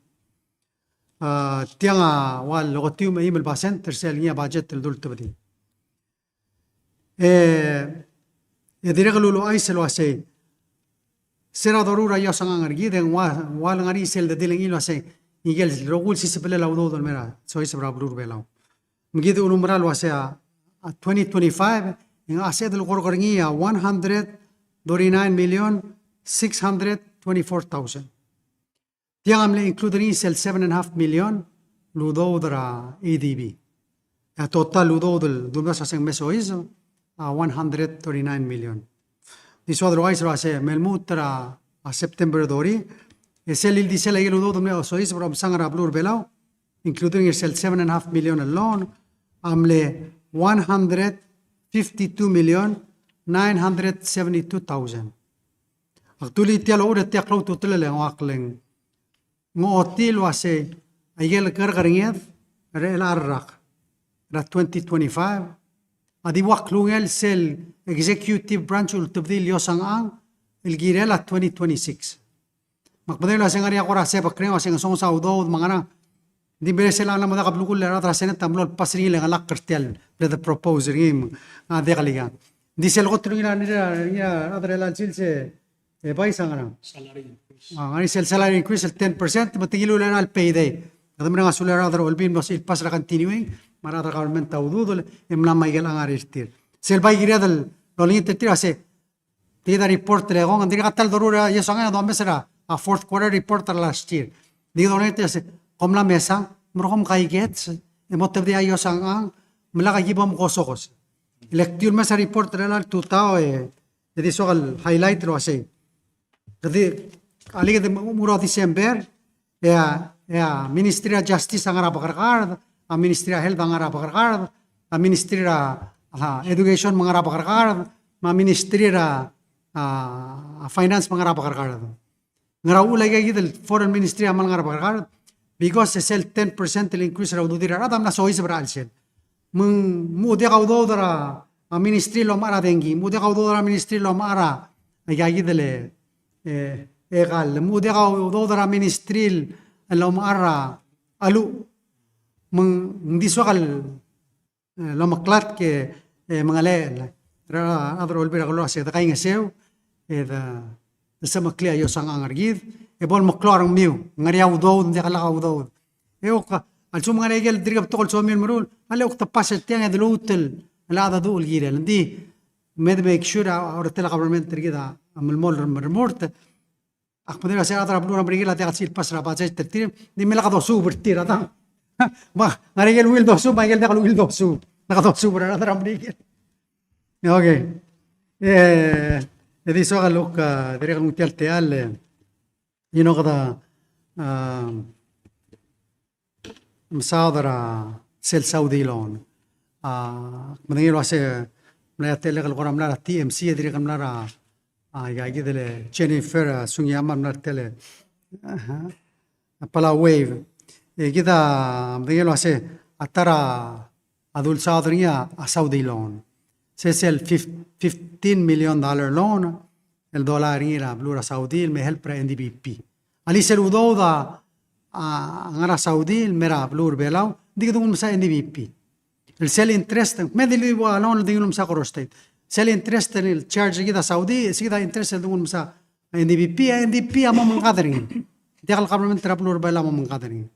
A, tiang a ua el oketiu me a eim el basent er sel ngii a budget el dultebedii. E, e dirrek el uluuchais el uasei, se er a doruul er a iosang er kid e ng ua, ua el ngar er ngii sel dedilengchii el uasei, ngikel rokui el sisebelel a udoud el mei er a soiseb er a beluu er a Belau. Me kid a ulemera el uasei a, a twenty twenty-five, e ng sebeched el kork er ngii a one hundred thirty-nine million six hundred twenty-four thousand. Tiang a mle include er ngii sel seven and a half million el udoud er a ADB. E a total el udoud el dulemdasu a se ng mei soiseb a one hundred thirty-nine million. Di soad el ouchais el uasei me lmuut er a, a September thirty, e sel ildisel a ikel udoud el mle soiseb er a omsang er a beluu er a Belau, including er sel seven and a half million el loan, a mle one hundred fifty-two million nine hundred seventy-two thousand. Ak dulii tia el ochur e tia klou a ultutelel e ng ua kle ng ochotii el uasei a ikel kerrekerenged er chelecha el rak er a twenty twenty-five a di ua klungel sel executive branch el ultebedii el iosang el kirel a twenty twenty-six. Me ak medengei el uasei ng ngar er ngii a kora sebechek er ngii el uasei ng ngesonges a udoud me a ngerang. Ng di mle sel a mla mo diak a belkul el a rechad er a Senate a mlo pass er ngii el chengelakl er tia el bla de propose er ngii me a diak el ikang. Ng di sel kot er ngii er a, er a, er a rechad er a chelsel se, e, bai se a ngerang. Salary increase. A, ngar er ngii sel salary increase el ten percent, me te ngiluu el chelecha el payday. Kede mereng a sulel a rechad er a Olbiil el mlo sebechir el pass er a continuing, me a rechad er a government a ududel, e mla me a ikel ngar er tir. Sel bai kired el olengit er tir a se, tia kid a report el ekong, ng dirkak a ta el doruul er a iosang a domes er a, a fourth quarter report er a last year. Ng di kede olengit er tir a se, kom mla mesang, me kom kaikets, e mo tebedii a iosang, me lak a ki bo mkosokos. E le kdu el mes a report er a chelecha el tutau, e, e di soak el highlight el uasei. Kede, alii kede mo er a December, e a, e a Ministry er a Justice a ngar er a bekerekard, a Ministry er a Health a ngar er a bekerekard, a Ministry er a, a, Education me a ngar er a bekerekard, me a Ministry er a, a, a Finance me a ngar er a bekerekard. Ngera uchul a ikakid el foreign ministry a kmal ngar er a bekerekard, because e sel ten percent el increase er a ududir a rechad a mla soiseb er a chelsel. Me ng mo diak a udoud er a, a ministry el omechar a dengki, mo diak a udoud er a ministry el omechar a, a ikakid el, e, e kall, mo diak a udoud er a ministry el omechar a, a lu, me ng di soak el, e, lomeklatk e, e, mengelechel er a rechad er a Olbiil er a Kelulau a se de kaingeseu, e de, de semeklii a iosang er kid, e bo lemeklou a rengmiu, ng ngar er ngii a udoud, ng diak lak a udoud. E kuk, a lsekum ng ngar er ngii a ikel dirk betok el somiu el meruul, a le kuk te pass er tiang e de luut el, el chad a duch el kirel. Ng di, me de make sure a, a uretel a government er kid a, a melemolem el remurt, Ak medengei el uasei a rechad er a beluu er a Merikel a diak el sebechir el pass er a budget er tir, ng di me lak dosuub er tir a dang. Me ng ngar er ngii el ungil dosuub, me a ikel diak el ungil dosuub. Lak dosuub er a rechad er a Merikel. Okay. E, e di soak el kuk, a, dirrek el nguu tia el techall, e, you know, kede, a, mesaod er a sel Saudi loan. A, ak medengei el uasei mla er tia el kora mla er a T M C, e dirrek el mla er a, a, ikakid el Jennifer, a, Sugiyama el mla er tia el, aha, Palau Wave. E kid a medengei el uasei a ta er a dulsaod er ngii a Saudi loan. Se sel fif-, fifteen million dollar loan, el dolai er ngii er a beluu er a Saudi el me help er a N D B P. A le sel udoud a, a, ngar er a Saudi el mei er a beluu er a Belau, ng di kede nguu el mesa N D B P. El sel interest, me di lua a loan el di nguu el mesa Koror State. Sel interest el charge er kid a Saudi, se kid a interest el di nguu el mesa N D B P, a N D B P a mo mengkad er ngii. Diak el government er a beluu er a Belau a mo mengkad er ngii.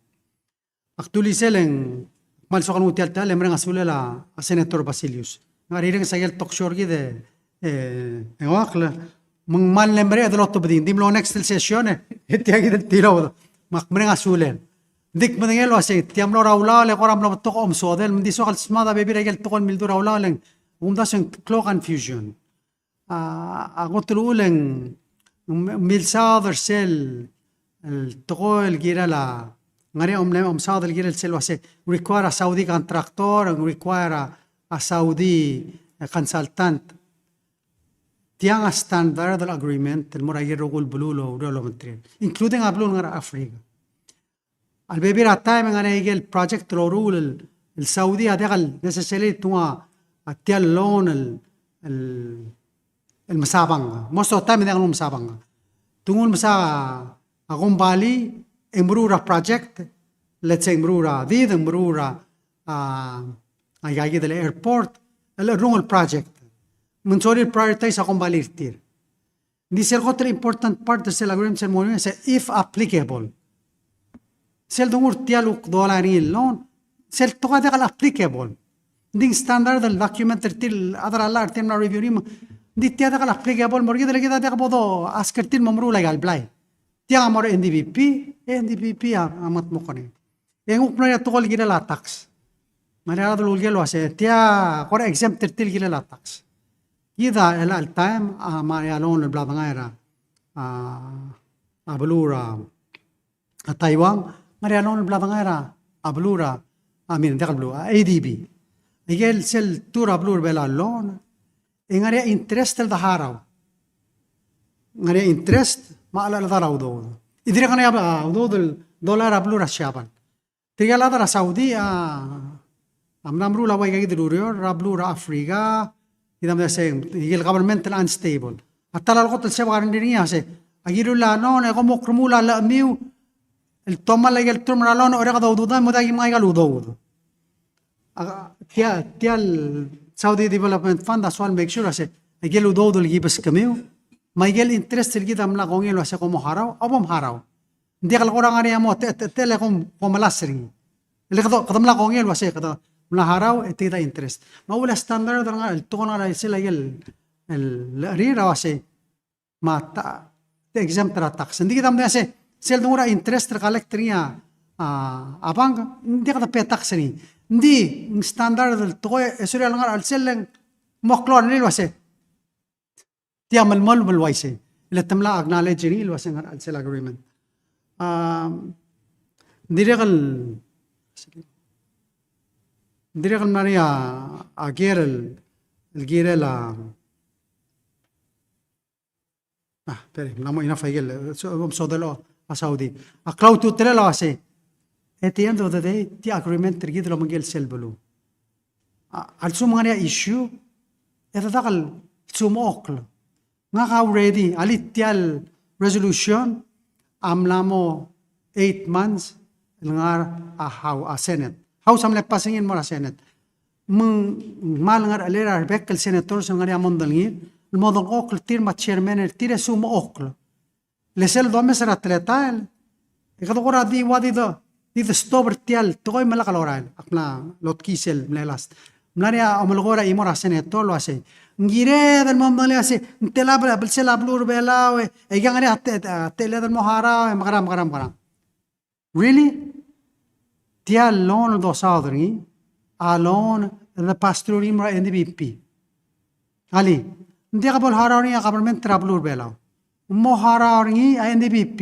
Ak dulii sel e ng kmal soak el nguu tia el techall e mereng a sulel a, a Senator Basilius. Ng ngar er ngii a ikel talk show er kid e, e, e ng uaisei, me ng kmal mle mereched el otobedii, ng di mlo next el session e, e tia kid el tilobed. Me ak mereng a sulel. Ng di ak medengei el uasei, tia mlo er a ulaol e kora mlo betok a omesodel, me ng di soak el smaod a bebil er a ikel tekoi el mildu er a ulaol e ng, kumdasu e ng klou a confusion. A, a kot el uchul e ng, ng milsaod er sel, el tekoi el kirel a, ng ngar er ngii a mle omsaod el kirel sel uasei, require a Saudi contractor, require a, a Saudi, e, consultant. tiang a standard el agreement el mo er a ikel rokui el beluu el oureor el obengterir, including a beluu el ngar er a Africa. A lebebil er a taem e ng ngar er ngii a ikel project el loruul el, el Saudi a diak el necessarily te nguu a tia el loan el, el, el mesa bank. Most of the time e diak el nguu el mesa bank. Te nguu el mesa a kombalii e ng meruul er a project, let's say ng meruul er a did, ng meruul er a, a, a ikakid el airport, el cherrungel el project. Me ng sorir el prioritize a kombalii er tir. Ng di sel kot el important part er sel agreement sel mo er ngii a se if applicable. Sel de nguu er tia el kuk dolai er ngii el loan, sel tekoi a diak el applicable. Ng di ng standard el document er tir, a chad er a llach er tir a mla review er ngii, me ng di tia diak el applicable mo er kid, le kid a diak bo do ask er tir el mo meruul aika el blai. Tiang a mo er a N D B P, e N D B P a, a mengetmokl er ngii. E ng kuk mla er ngii a tekoi el kirel a tax. Me a rechad el uleker el uase, tia kora exempt er tir el kirel a tax. Kid a chelecha el taem a ngar er ngii a loan el bla dengai er a, a, a beluu er a, a Taiwan, ngar er ngii a loan el bla dengai er a, a beluu er a, I mean, diak el beluu, a A D B. Ikel sel tuu er a beluu er a Belau el loan, e ng ngar er ngii a interest el de harau. Ng ngar er ngii a interest me a cheldechedechal a udoud. E dirrek el ngar er ngii a udoud el dolai er a beluu er a Siabal. Tirke el chad er a Saudi a, a mla meruul a ua ikakid el ureor er a beluu er a Africa, kid a mla se, ikel government el unstable. A ta el kot el sebechek a rengrir er ngii a se, aki rullii a loan e kom mo remuul a lechemiu el tomall a ikel term er a loan e orreked a udoud me ng diak ki mengai aika el udoud. A, tia, tia el Saudi Development Fund a soal make sure a se, ikel udoud el kibeskemiu, me ikel interest el kid a mla kongei el uase kom mo harau, a bo mharau. Ng diak el kora ngar er ngii a mo te, te, te, le kom, kom melasr er ngii. Le kede, kede mla kongei el uase, kede mla harau, e te kid a interest. Me a uchul a standard el ngar, el tekoi el ngar er a chelsel a ikel, el, el, el, a uase, me a ta, te exempt er a tax. Ng di kid a mle se, sel de nguu er a interest er a collect er ngii a, a, a bank, ng diak de pay tax er ngii. Ng di, ng standard el tekoi, e sorir a lengar er a chelsel e ng mo klou a rengrir el uase. Tia melemolem el uaisei. Le te mla acknowledge er ngii el uase ngar er a chelsel agreement. Um, ng dirrek el, ng dirrek el mla er ngii a, a ker el, el kirel a, Ah, pere, mla mo enough a ikel, so, omesodel a Saudi. A klou a ultutelel a uase, at the end of the day, tia agreement er kid el obengkel sel beluu. A, a lsekum ng ngar er ngii a issue, e dedak el lsekum a okl. Ngak a already, a le tia el resolution, a mla mo eight months, el ngar er a Hou-, a Senate. House a mle pass er ngii el mo er a Senate. Me ng kmal ngar er a chelsel a rebek el senators el ngar er ngii a mondai er ngii, el mo dengchokl er tir me a chairman er tir e lsekum a okl. Le sel domes er a teletael, e kede kora di ua di de, di de stop er tia el tekoi me lak lorael. Ak mla lotkii sel mle last. Mla er ngii a omelekoi er a chimo er a senator el uase, ng kired el mo medengei el uase, ng tela bel, belsel a beluu er a Belau, e, e ng ngar er ngii a te, te, teled el mo harau, e mekerang, mekerang, mekerang. Really? Tia el loan el dosaod er ngii, a loan el de pass through er ngii el mo er a N D B P. Alii, ng diak bo leharau er ngii a government er a beluu er a Belau. Ng mo harau er ngii a N D B P.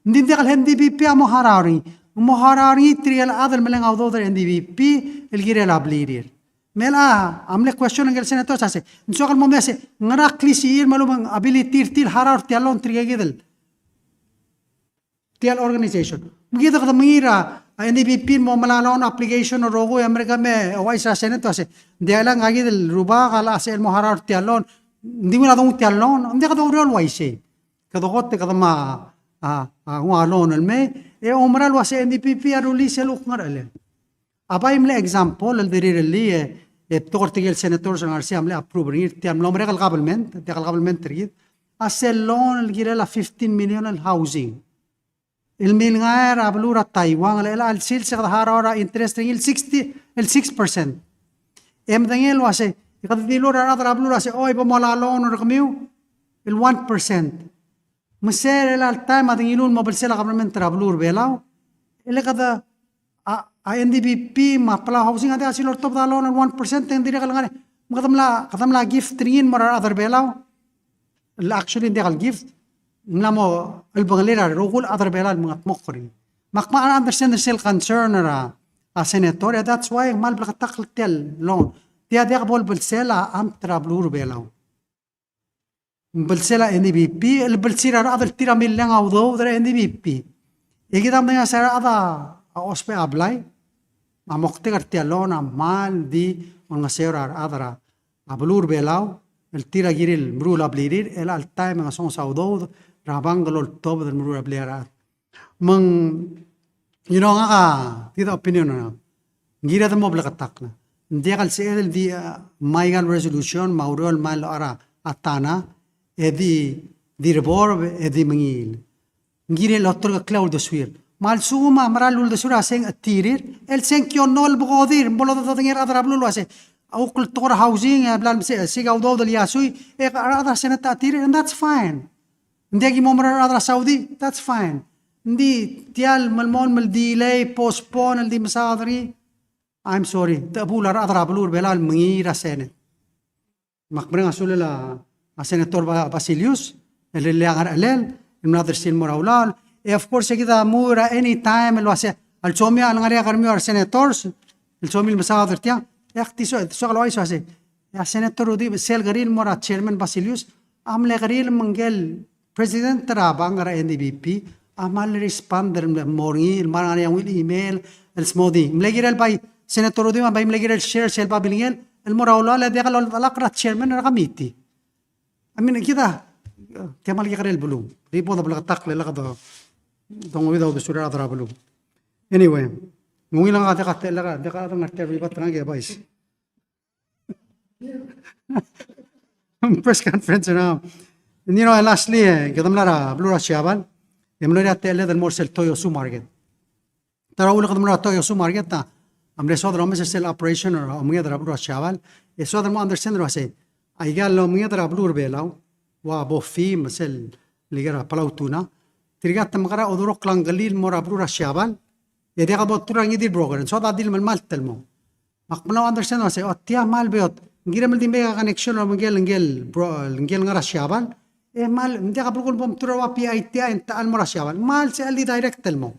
Ng di ng diak el N D B P a mo harau er ngii. Ng mo harau er ngii tirke el chad el meleng a udoud er a N D B P el kirel a blirir. Me a, a mle question er a senator a se, ng soak el mo medengei a se, ngera klisichir me a lechub e ng ability er tir el harau er tia el loan tirke kid el tia el organization. Me kid a kede mengiil er a N D B P el mo melai a loan application el rokui e merek e me ouchais er a Senate el uase, ng diak el ngak kid el rubak a locha sel mo harau er tia el loan, ng di ungil a donguu tia el loan, ng diak kede oureor el uaisei. Kede kot e kede mo, a, a, nguu a loan el mei, e oumera el uase N D B P a rullii sel kuk ngerechelel. A bai mle example el dirirellii e, e betok er tirke el senators el ngar er sei a mle approve er ngii er tia el mlo merek el government, tia el government er kid, a sel loan el kirel a fifteen million el housing. El mlengai er a beluu er a Taiwan, el chelecha el sils e kede harau er a interest er ngii el sixty, el six percent. E medengei el uase, e kede dilu er a rechad er a beluu el uase, oi, bo molai a loan er kemiu el one percent. Me se er chelecha el taem a de ngiluu el mo belsel a government er a beluu er a Belau, e le kede a, a N D B P me a Palau Housing a diak a sel oltobed a loan el one percent e ng dirrek el ngar er ngii. Me kede mla, kede mla gift er ngii el mo er a rechad er a Belau. El actually ng diak el gift. Ng mla mo chelebangel er a rokui el chad er a Belau el mengetmokl er ngii. Me ak kmal understand er sel concern er a, a senator, e that's why ng kmal bleketakl tia el loan. Tia diak bo lebelsel a amt er a beluu er a Belau. ng belsel a N D P P, el belsir a rechad el tir a milleng a udoud er a N D P P. E kid a medengei a se a rechad a ousbech a blai, a moktek er tia el loan a kmal di olengeseu er a rechad er a beluu er a Belau, el tir a kirir el meruul a blirir, el chelecha el taem e ng ngesonges a udoud er a bank el oltobed el meruul a blil a rechad. Me ng, you know, ngak a, kid a opinion er ngak, ng kired el mo bleketakl. Ng diak el sebeched el di, a, ngmai aika el resolution me a ureor el ngmai el locha er a tana, e di, di reborb, e di mengiil. Ng kirel oterekeklii a uldesuir. Me a lsekum a mera el uldesuir a se ng chetirir, el se ng kionolb a kodir, me bo lododengei a rechad er a beluu el uase, a kuk el tekoi er a housing, e bla el mesa, se a udoud el iasui, e a rechad er a Senate a chetirir, and that's fine. Ng diak ki mo mera er a rechad er a Saudi, that's fine. Ng di tia el melemolem el delay, postpone, el di mesaod er ngii, I'm sorry, te chebuul a rechad er a beluu er a Belau el mengiil er a Senate. Me ak mereng a sulel a, a Senator Ba-, Basilius, el le ngar er a chelsel, el mla dersii el mo er a ulaol. E of course, e kid a mui er a any time, el uase, a lsomiu a lengar er ngii a kermiu a resenators, el somiu el mesaod er tiang, e ak di so-, soak el ouchais el uase, e a Senator Rudimch, sel kerir el mo er a Chairman Basilius, a mle kerir el me ngike el President er a bank er a N D P P, a kmal respond er a mle mo er ngii, el mla ngar er ngii a ungil email, el smodii. Mle kirel bai Senator Rudimch a bai mle kirel share sel babilngel, el mo er a ulaol e diak el oldak er a chairman er a committee. I mean, kid a, tia kmal kekerei el beluu. Di bo de bleketakl e lak do, donguiu a uldesuir a rechad er a beluu. Anyway, ng ungil ngak a diak a te-, lak a, diak a ngar tia el ribat er ngak e bais. Press conference er a. You know, lastly, e, kede mla er a beluu er a Siabal, e mlo er a techelled el mo er sel Toyosu Market. Ta er a uchul e kede mlo er a Toyosu Market a, a mle soad el omes er sel operation er a omenged er a beluu er a Siabal, e soad el mo understand el uase, aika el omenged er a beluu er a Belau, ua Bofi, me sel, el ikel Palau Tuna, tirka te mekera odurekl a ngklir el mo er a beluu er a Siabal, e diak bo dmu er a ngii di el broker, e ng soad a di el melemalt el mo. Me ak mla understand el uase, o tia kmal beot. Ng kirem el di make a connection el mo ngike el, ngike el bro-, ngike el ngar er a Siabal. E kmal, ng diak a belkul el bo mdu er a ua P I T I e ng techall el mo er a Siabal. Kmal sel di direct el mo.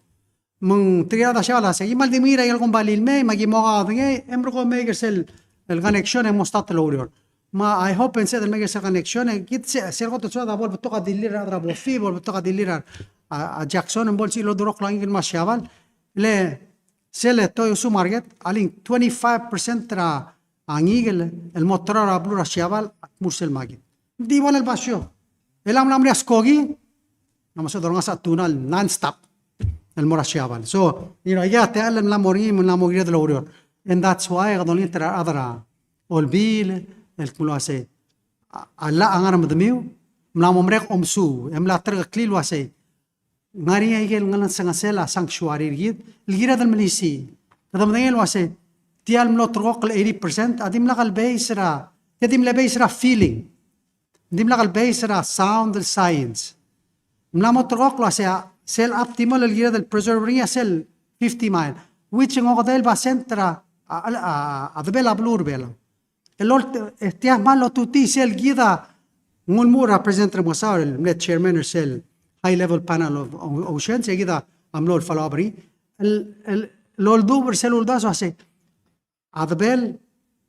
Me ng tirka el chad er a Siabal a se, ki kmal di mengiil er a ikel kombalii el mei, me aki mo kaodengei, e merekong me make er sel, el connection e mo start el oureor. Me I hope e ng sebeched el make er sel connection, e kid se, sel kot el soad a bo lebetok a dilir er a rechad er a Bofi, bo lebetok a dilir er a, a, a Jackson, e bo lsebechir el odurekl a ngii el mo er a Siabal. Le, sel Toyosu Market, a le ng twenty-five percent er a, a ngikel, el mo terau er a beluu er a Siabal, a dmu er sel market. Ng di bo el basio. E le ng mla mo er ngii a skoki, ng mla mo soad el ngar er a tuna el non-stop el mo er a Siabal. So, you know, aika a techall el mla mo er ngii, mla mo kired el oureor. And that's why, kede olengit er a rechad er a Olbiil, el kmo uase, a, a llach a ngar er a medemiu, mla mo merek a omesuub, e mla terekeklii el uase, ng ngar er ngii a ikel ngelengesengesel a sanctuary er kid, el kired el melisiich. Kede medengei el uase, tia el mlo ulterekokl el eighty percent, a dimlak el base er a, tia a di mle base er a feeling. Dimlak el base er a sound el science. Ng mla mo ulterekokl el uase, a, sel optimal el kired el preserve er ngii a sel fifty mile, which ng okedei el basent er a, a, a, a, a debel a beluu er a Belau. El olt-, e tia kmal otutii sel kid a ng ulemuchel er a President Remengesau el mle chairman er sel high level panel of o-, oceans, e kid a mlo follow up er ngii. El, el, el oldubech er sel uldasu a se, a debel,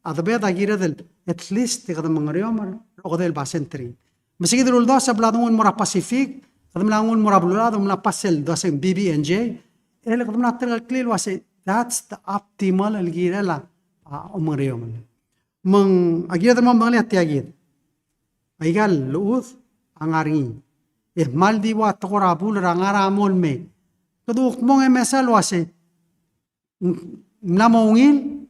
a debel a kired el, at least, e kede mengeriomel er a okedei el basent er ngii. Me se kid el uldasu a bla denguu el mo er a Pacific, kede mla nguu el mo er a beluulechad, mla pass el dua se ng B B N J, e le kede mla terekeklii el uase, that's the optimal el kirel a, a, omengeriomel. Me ng, a kired el mo medengelii a tia kid. Aika el llechud a ngar er ngii. E kmal di ua tekoi er a bul er a ngar er a mo el mei. Kede kuk mong e mesa el uase, ng mla mo ungil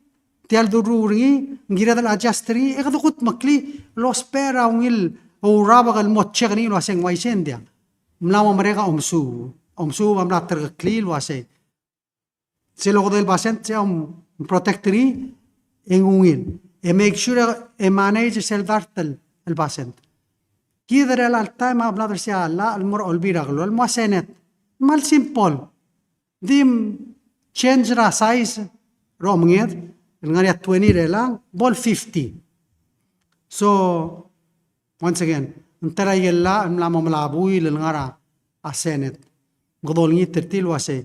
tia el doruul er ngii, ng kired el adjust er ngii, e kede kudmeklii el ousbech er a ungil ourabek el mo check er ngii el uase ng uaisei, ng diak. Ng mla mo merek a omesuub. Omesuub a mla terekeklii el uase sel okedei el basent, se a mprotect er ngii, e ng ungil. E make sure e manage sel dart el, el basent. Kid er chelecha el taem a bla dersii a llach el mo er a Olbiil er a Kelulau el mo er a Senate. Kmal simple. Di change er a size er a omenged, el ngar er ngii a twenty er chelechang, bo el fifty. So, once again, ng ta er a ikel llach el mla mo melai a buil el ngar er a Senate. Ng kede olengit er tir el uase,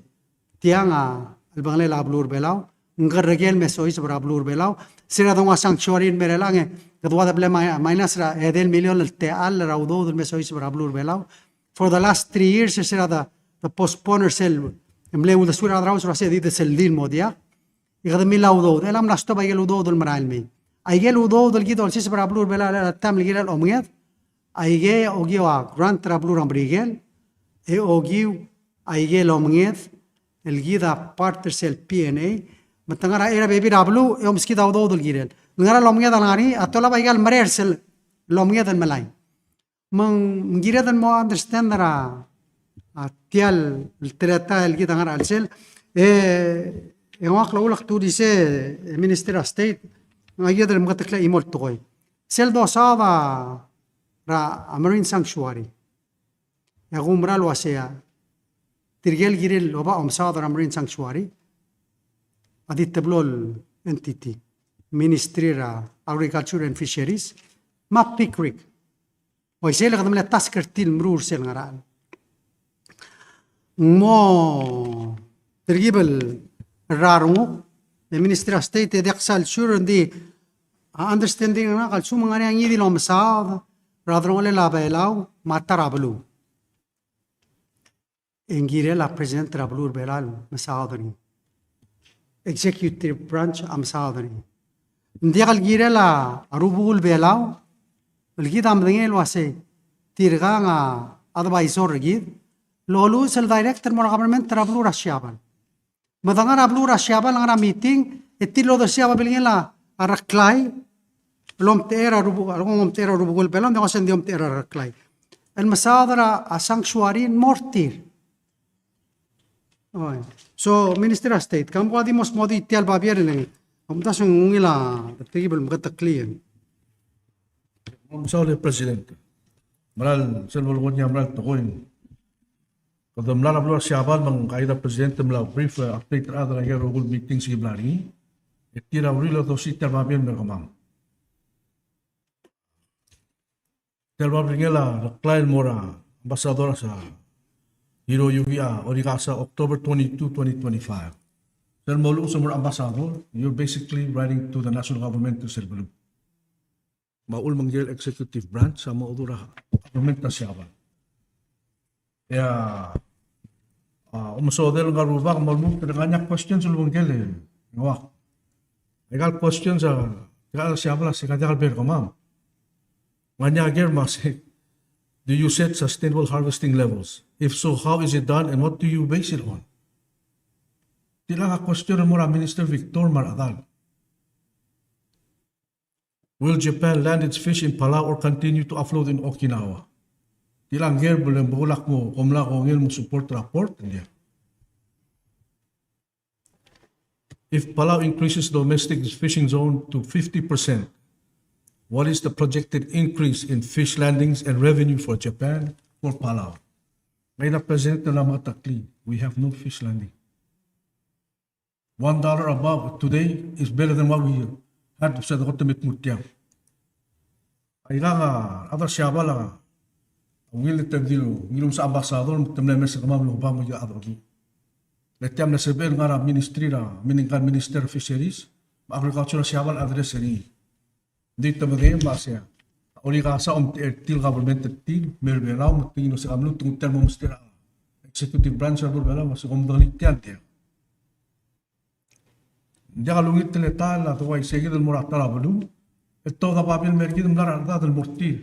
tiang a chelebangelel a beluu er a Belau, ng kerrekel el me soiseb er a beluu er a Belau. Se er a dongua sanctuary el mei er chelechang e kede ua de bla le ma-, minus er a edei el million el techall er a udoud el me soiseb er a beluu er a Belau. For the last three years, se er a de, de postpone er sel, e mle uldesuir a rechad er a House el uasei di de sel di el mo diak. E kede mla udoud, e ng mla stop aike el udoud el merael mei. Aike el udoud el kid a olsiseb er a beluu er a Belau er a taem el kirel omenged, aike okiu a grant er a beluu er a Merikel, e okiu aike el omenged el kid a part er sel P N A. Me te ngar er a, er a bebil er a beluu, e omeskid a udoud el kirel. Ngar er a omenged a lengar er ngii, a tolab aike el merek er sel omenged el melai. Me ng kired el mo understand er a, a tia el teletael el kid a ngar er a chelsel, e, e ngak a ulak turisei, e Minister of State, ng kired el meketeklii a chimo el tekoi. Sel dosaod er a, er a Marine Sanctuary. E ak oumera el uasei a, tirke el kirel oba omesaod er a Marine Sanctuary, a di teblo el entity, Ministry er a Agriculture and Fisheries, me a PICRC. Oi, sel kede mle task er tir el meruul er sel ngar er a chelsel. Ng mo telkib el renguk, e Ministry of State, e diak sal sure, ng di a understanding er ngak a lsekum ng ngar er ngii a ngii di el omesaod er a delongelel a Belau me a ta er a beluu, e ng kirel a President er a beluu er a Belau el mesaod er ngii. Executive branch a mesaod er ngii. Ng diak el kirel a rubekul Belau el kid a medengei el uasei tirkang a advisor er kid el loluches el direct el mo er a government er a beluu er a Siabal. Me de ngar er a beluu er a Siabal, ngar er a meeting, e tir el odersii a babilngel a Reklai el omtechei er a rubu-, el omtechei er a rubekul Belau, me ng uasei ng di omtechei er a Reklai el mesaod er a sanctuary el mo er tir. Oi. So, Minister of State, kemam a di mo smodii tia el babier e ng omdasu e ng ungil a telkib el meketeklii. Mesaul, President. Meral, sel bo lenguu a meral tekoi. Kede mla er a beluu er a Siabal me ng kaid a President el mla brief, e, update er a rechad er a ikel rokui el meeting se ki mla er ngii. E tir a uriul el odersii tia el babier el mer kemam. Tia el babilngel a Reklai el mo er a Ambassador a Hiroyuki, a, Orikasa, October twenty-two, twenty twenty-five. Sel mo luches el mo er a Ambassador, you're basically writing to the national government er sel beluu. Me a uchul me ng kirel executive branch a mo odu er a government er a Siabal. E a, a, omesodel ngar er a rubak me a lmuut, e ng ngar er ngii a questions el obengkel e ng ua, aika el questions a, tirka el Siabal a se ka diak el bo er kemam. Ng ngar er ngii a ker me a se, do you set sustainable harvesting levels? If so, how is it done and what do you base it on? Tiang a question el mo er a Minister Victor me a rechedal. Will Japan land its fish in Palau or continue to offload in Okinawa? Tiang a ker el bo lak mo, kom lak kongei el mo support er a port, ng diak. If Palau increases domestic fishing zone to fifty percent, what is the projected increase in fish landings and revenue for Japan for Palau? Ng ngar er ngii a President el mla meketeklii, we have no fish landing. One dollar above today is better than what we had, se de kot e te mei el dmu er tiang. Aikang a rechad er a Siabal a ungil e te di ngiluu el msa Ambassador me te mle mes er kemam el oba mo ikel chad er a Belau. Le tia mle sebechel el ngar er a Ministry er a, mean, ngka el Minister er a Fisheries me a Agriculture er a Siabal el address er ngii. Ng di te medengei me a sei a Orikasa a omtechei er tir el government er tir el mer a Belau, me te ngii el uasei ka mluut e ng tia el mo mesterir a executive branch er a beluu er a Belau, me a sei kom medengelii tia, ng diak. Ng diak lungil teletael a dua isei kid el mo er a ta er a beluu, e te oba babier el mer kid el mla er a rechedad el mo er tir.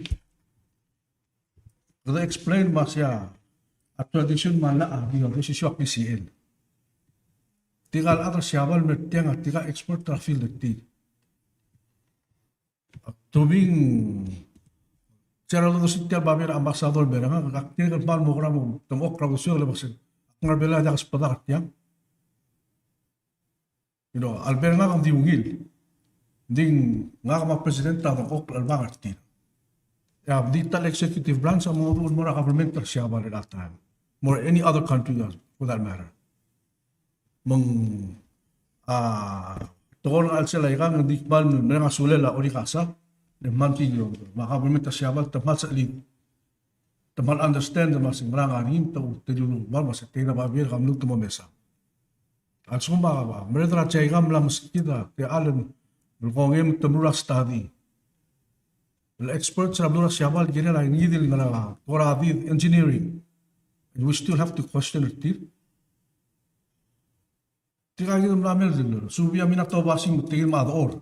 Kede explain me a sei a tradition me a llach a di, a di osisiu a P C L. Tirka el chad er a Siabal el mer tiang a tirka el expert er a field er tir. Ak tobing, se er a loldos er tia el babier a Ambassador el mer ngak, ak dirrek el kmal mo kora mo tengchokl er a uldesuek el uasei, ak ngar er a Belau e diak ksbedak er tiang. You know, a lebo er ngak a di ungil. Ng di ngak me a President a dengchokl el chelebangel er tir. E a di ta el executive branch a mo dmu el mo er a government er a Siabal er a time. Or any other country, uh, for that matter. Me ng, a, tekoi er a chelsel aikang, ng di kmal mereng a sulel a Orikasa, le kmal di, me a government er a Siabal, te kmal sechelid. Te kmal understand, me a se ng ngerang a ringim, te, te dilu, me a se tia a babier, ka mluut el mo mesa. A lsekum a, a, merreder er a JICA a mla meskid a, te alem, el kongei me te meruul a study. El experts er a beluu er a Siabal el kirel a ngii di el ngar er a, kora di engineering. And we still have to question er tir. Tirka kid a mla mei el, subii a Minatobashi me tirke el mla dechor.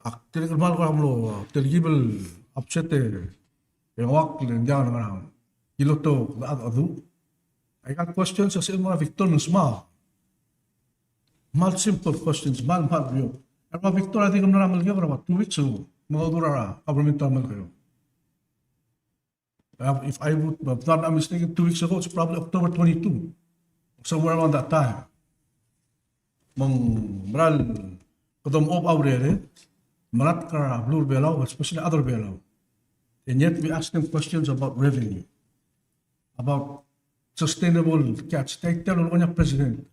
Ak tirke el kmal kora mlo, telkib el upset e, e uak le ng diak a ngerang. Kilo to, a, a du. Aika el questions a sel mo er a Victor me ng smau. Kmal simple questions, kmal, kmal obvious. E a Victor a di kemla er a Melekeok er a two weeks ago. Me a udoud er a government er a Melekeok. Uh, if I would, if I'm not mistaken, two weeks ago, it's probably October twenty-two, somewhere around that time. Me ng mera el kede mo oba a urered, melatk er a beluu er a Belau, especially a chad er a Belau. And yet we ask them questions about revenue, about sustainable catch. Tia el lolekoi a President.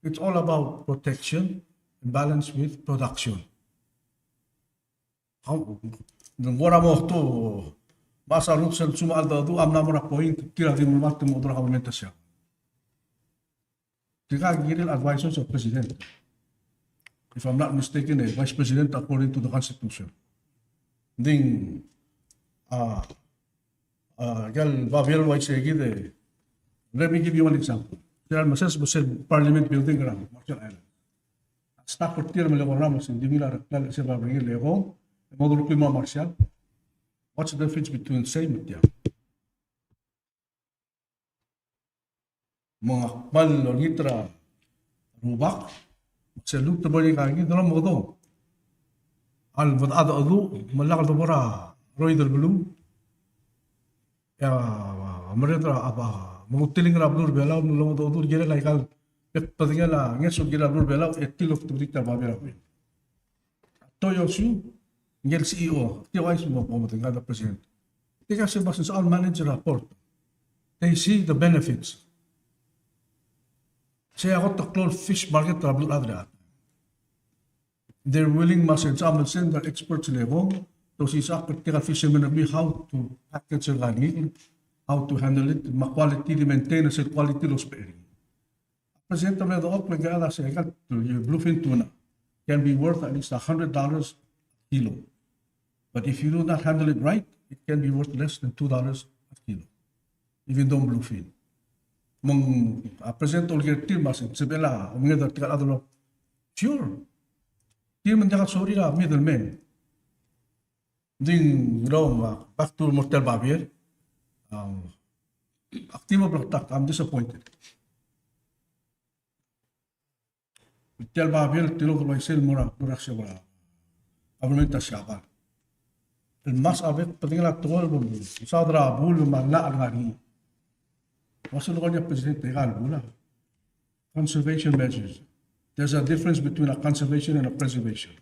It's all about protection and balance with production. Ng kora mo tu, mesa a roots el sum a cheldecheduch a mla mo er a point, tir a di melemalt el mo er a government er a Siabal. Tirka kirel advisors of president. If I'm not mistaken, a vice president according to the constitution. Ng di, a, a, aika el babier el uaisei kid e, let me give you one example. Tia el meses, meses parliament building er a Marshall Island. Staff er tir a mle kora mesa, ng di mla er a klalo se el babier el eko, e mo dulekoi mo er a Marshall. What's the difference between sei me tiang? Me ng kmal olengit er a rubak, se lmuut el bo er ngii a kid el omekedong. A lebo dechedecheduch, me lak el debo er a roid el beluu. E a, a merreder a, a, a, me ng ultiling er a beluu er a Belau, me ng lomekedong el kirel aika el bek el bedengel a ngeso el kirel a beluu er a Belau, e tir el otobedii tia el babier a Toyosu, ngii el C E O, tia el vice mo, mo, mo, the president. Tirka se el bas all manage er a port. They see the benefits. Se a kot el klou el fish market er a beluu er a Adriatic. They're willing, me se el sel mo send their experts el eko, to sisechakl er tirka el fishermen er ngii how to package er ngii, how to handle it, me a quality, di maintain a sel quality el lousbech er ngii. President, a mle dechor el ngar er a se aika el bluefin tuna can be worth at least a hundred dollars a kilo. But if you do not handle it right, it can be worth less than two dollars a kilo, even though bluefin. Me ng, a, President a olekoi er tir me se, sebechel a omenged er tirka el chad el, sure. Tir me ng diak el sorir a middleman. Ng di, you know, me a, back to mo er tia el babier. Um, ak di mo bleketakl, I'm disappointed. Tia el babier el tilobed el uaisei el mo er a, mo er a Siabal. Government er a Siabal. El mesa a bek el bedengel a tekoi el bo, mesaod er a bul me a llach el ngar er ngii. Ua se el lolekoi a President, aika el bul a conservation measures. There's a difference between a conservation and a preservation.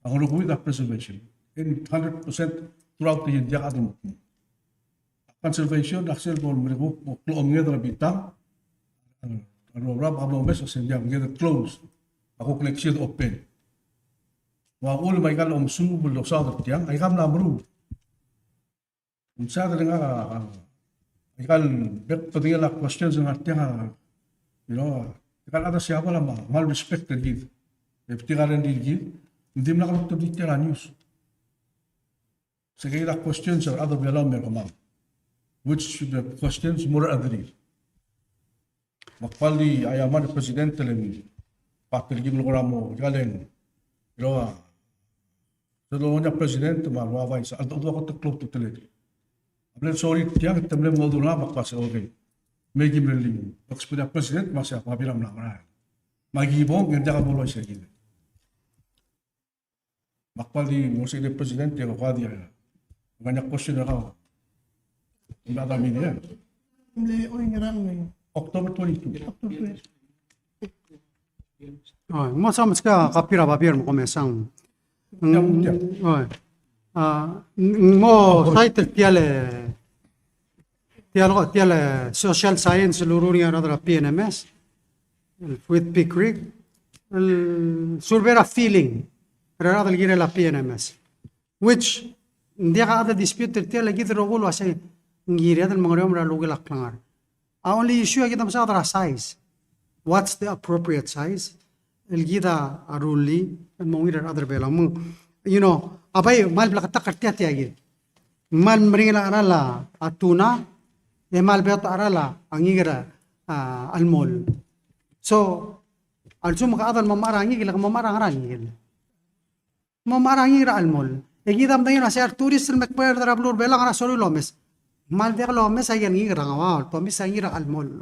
Ak ngar er ngii a preservation. Ng hundred percent throughout the year, diak a di mo. Conservation, a sel bo el merek el kuk, kuk klou a omenged er a bitang. A rubak a mlo omes, a sel diak a omenged el close. A kuk next year open. Ua uchul me aika el omesuub el losaod er tiang, aika a mla meruul. Ng saod er ngak a, a, aika el bek el bedengel a questions el ngar tiang a, you know, aika el chad er a Siabal a kmal respect er kid. E betik a rengrir er kid, ng dimlak lotobedii tia el news. Se kid a questions er a rechad er a Belau me a kemam. Which the questions mo er a rengrir. Me ak kmal di aiamar er a President el ng, patel kid el kora mo, kaleng. Pero a, se el lolekoi a President me a rua vice, a cheldecheduch a kot el klou a ultutelel. A mle sorir tiang, te mle mo dula me ak kmo se, okay. Me ki mle lenguu. Ak expect a President me se a babier a mla merael. Me aki bong, e ng diak a bo el uaisei kid. Me ak kmal di mo er se el President, e ko a di, a, ngar er ngii a question er kau. Ng diak a media. Mle, oi, ngerang, e. October twenty-two. October twenty-two. Oi, mo sa meskau a copy er a babier me kom mesang. Oi. A, ng mo cite er tia el, tia el, tia el social science el urur er ngii a rechad er a P N M S, el Whidbey Creek, el survey er a feeling er a rechad el kirel a P N M S. Which, ng diak a chad el dispute er tia el kid el rokui el uasei ng kired el mengereomel er a rokui el klengar. A only issue a kid a mesaod er a size. what's the appropriate size el kid a rullii el mo ungil er a rechad er a Belau. Me ng, you know, a bai kmal bleketakl er tia, tia kid. Kmal meringel a cheral a tuna, e kmal beot a cheral a ngikel er a, a, chelmoll. So, a lsekum ke chad el mo mechar a ngikel, ke mo mechar a ngera ngikel? Mo mechar a ngikel er a chelmoll. E kid a medengei el uasei a retourist el mekmerd er a beluu er a Belau a ngera sorir el omes? Kmal diak el omes a ikel ngikel er a ngauaol, te omes a ngikel er a chelmoll.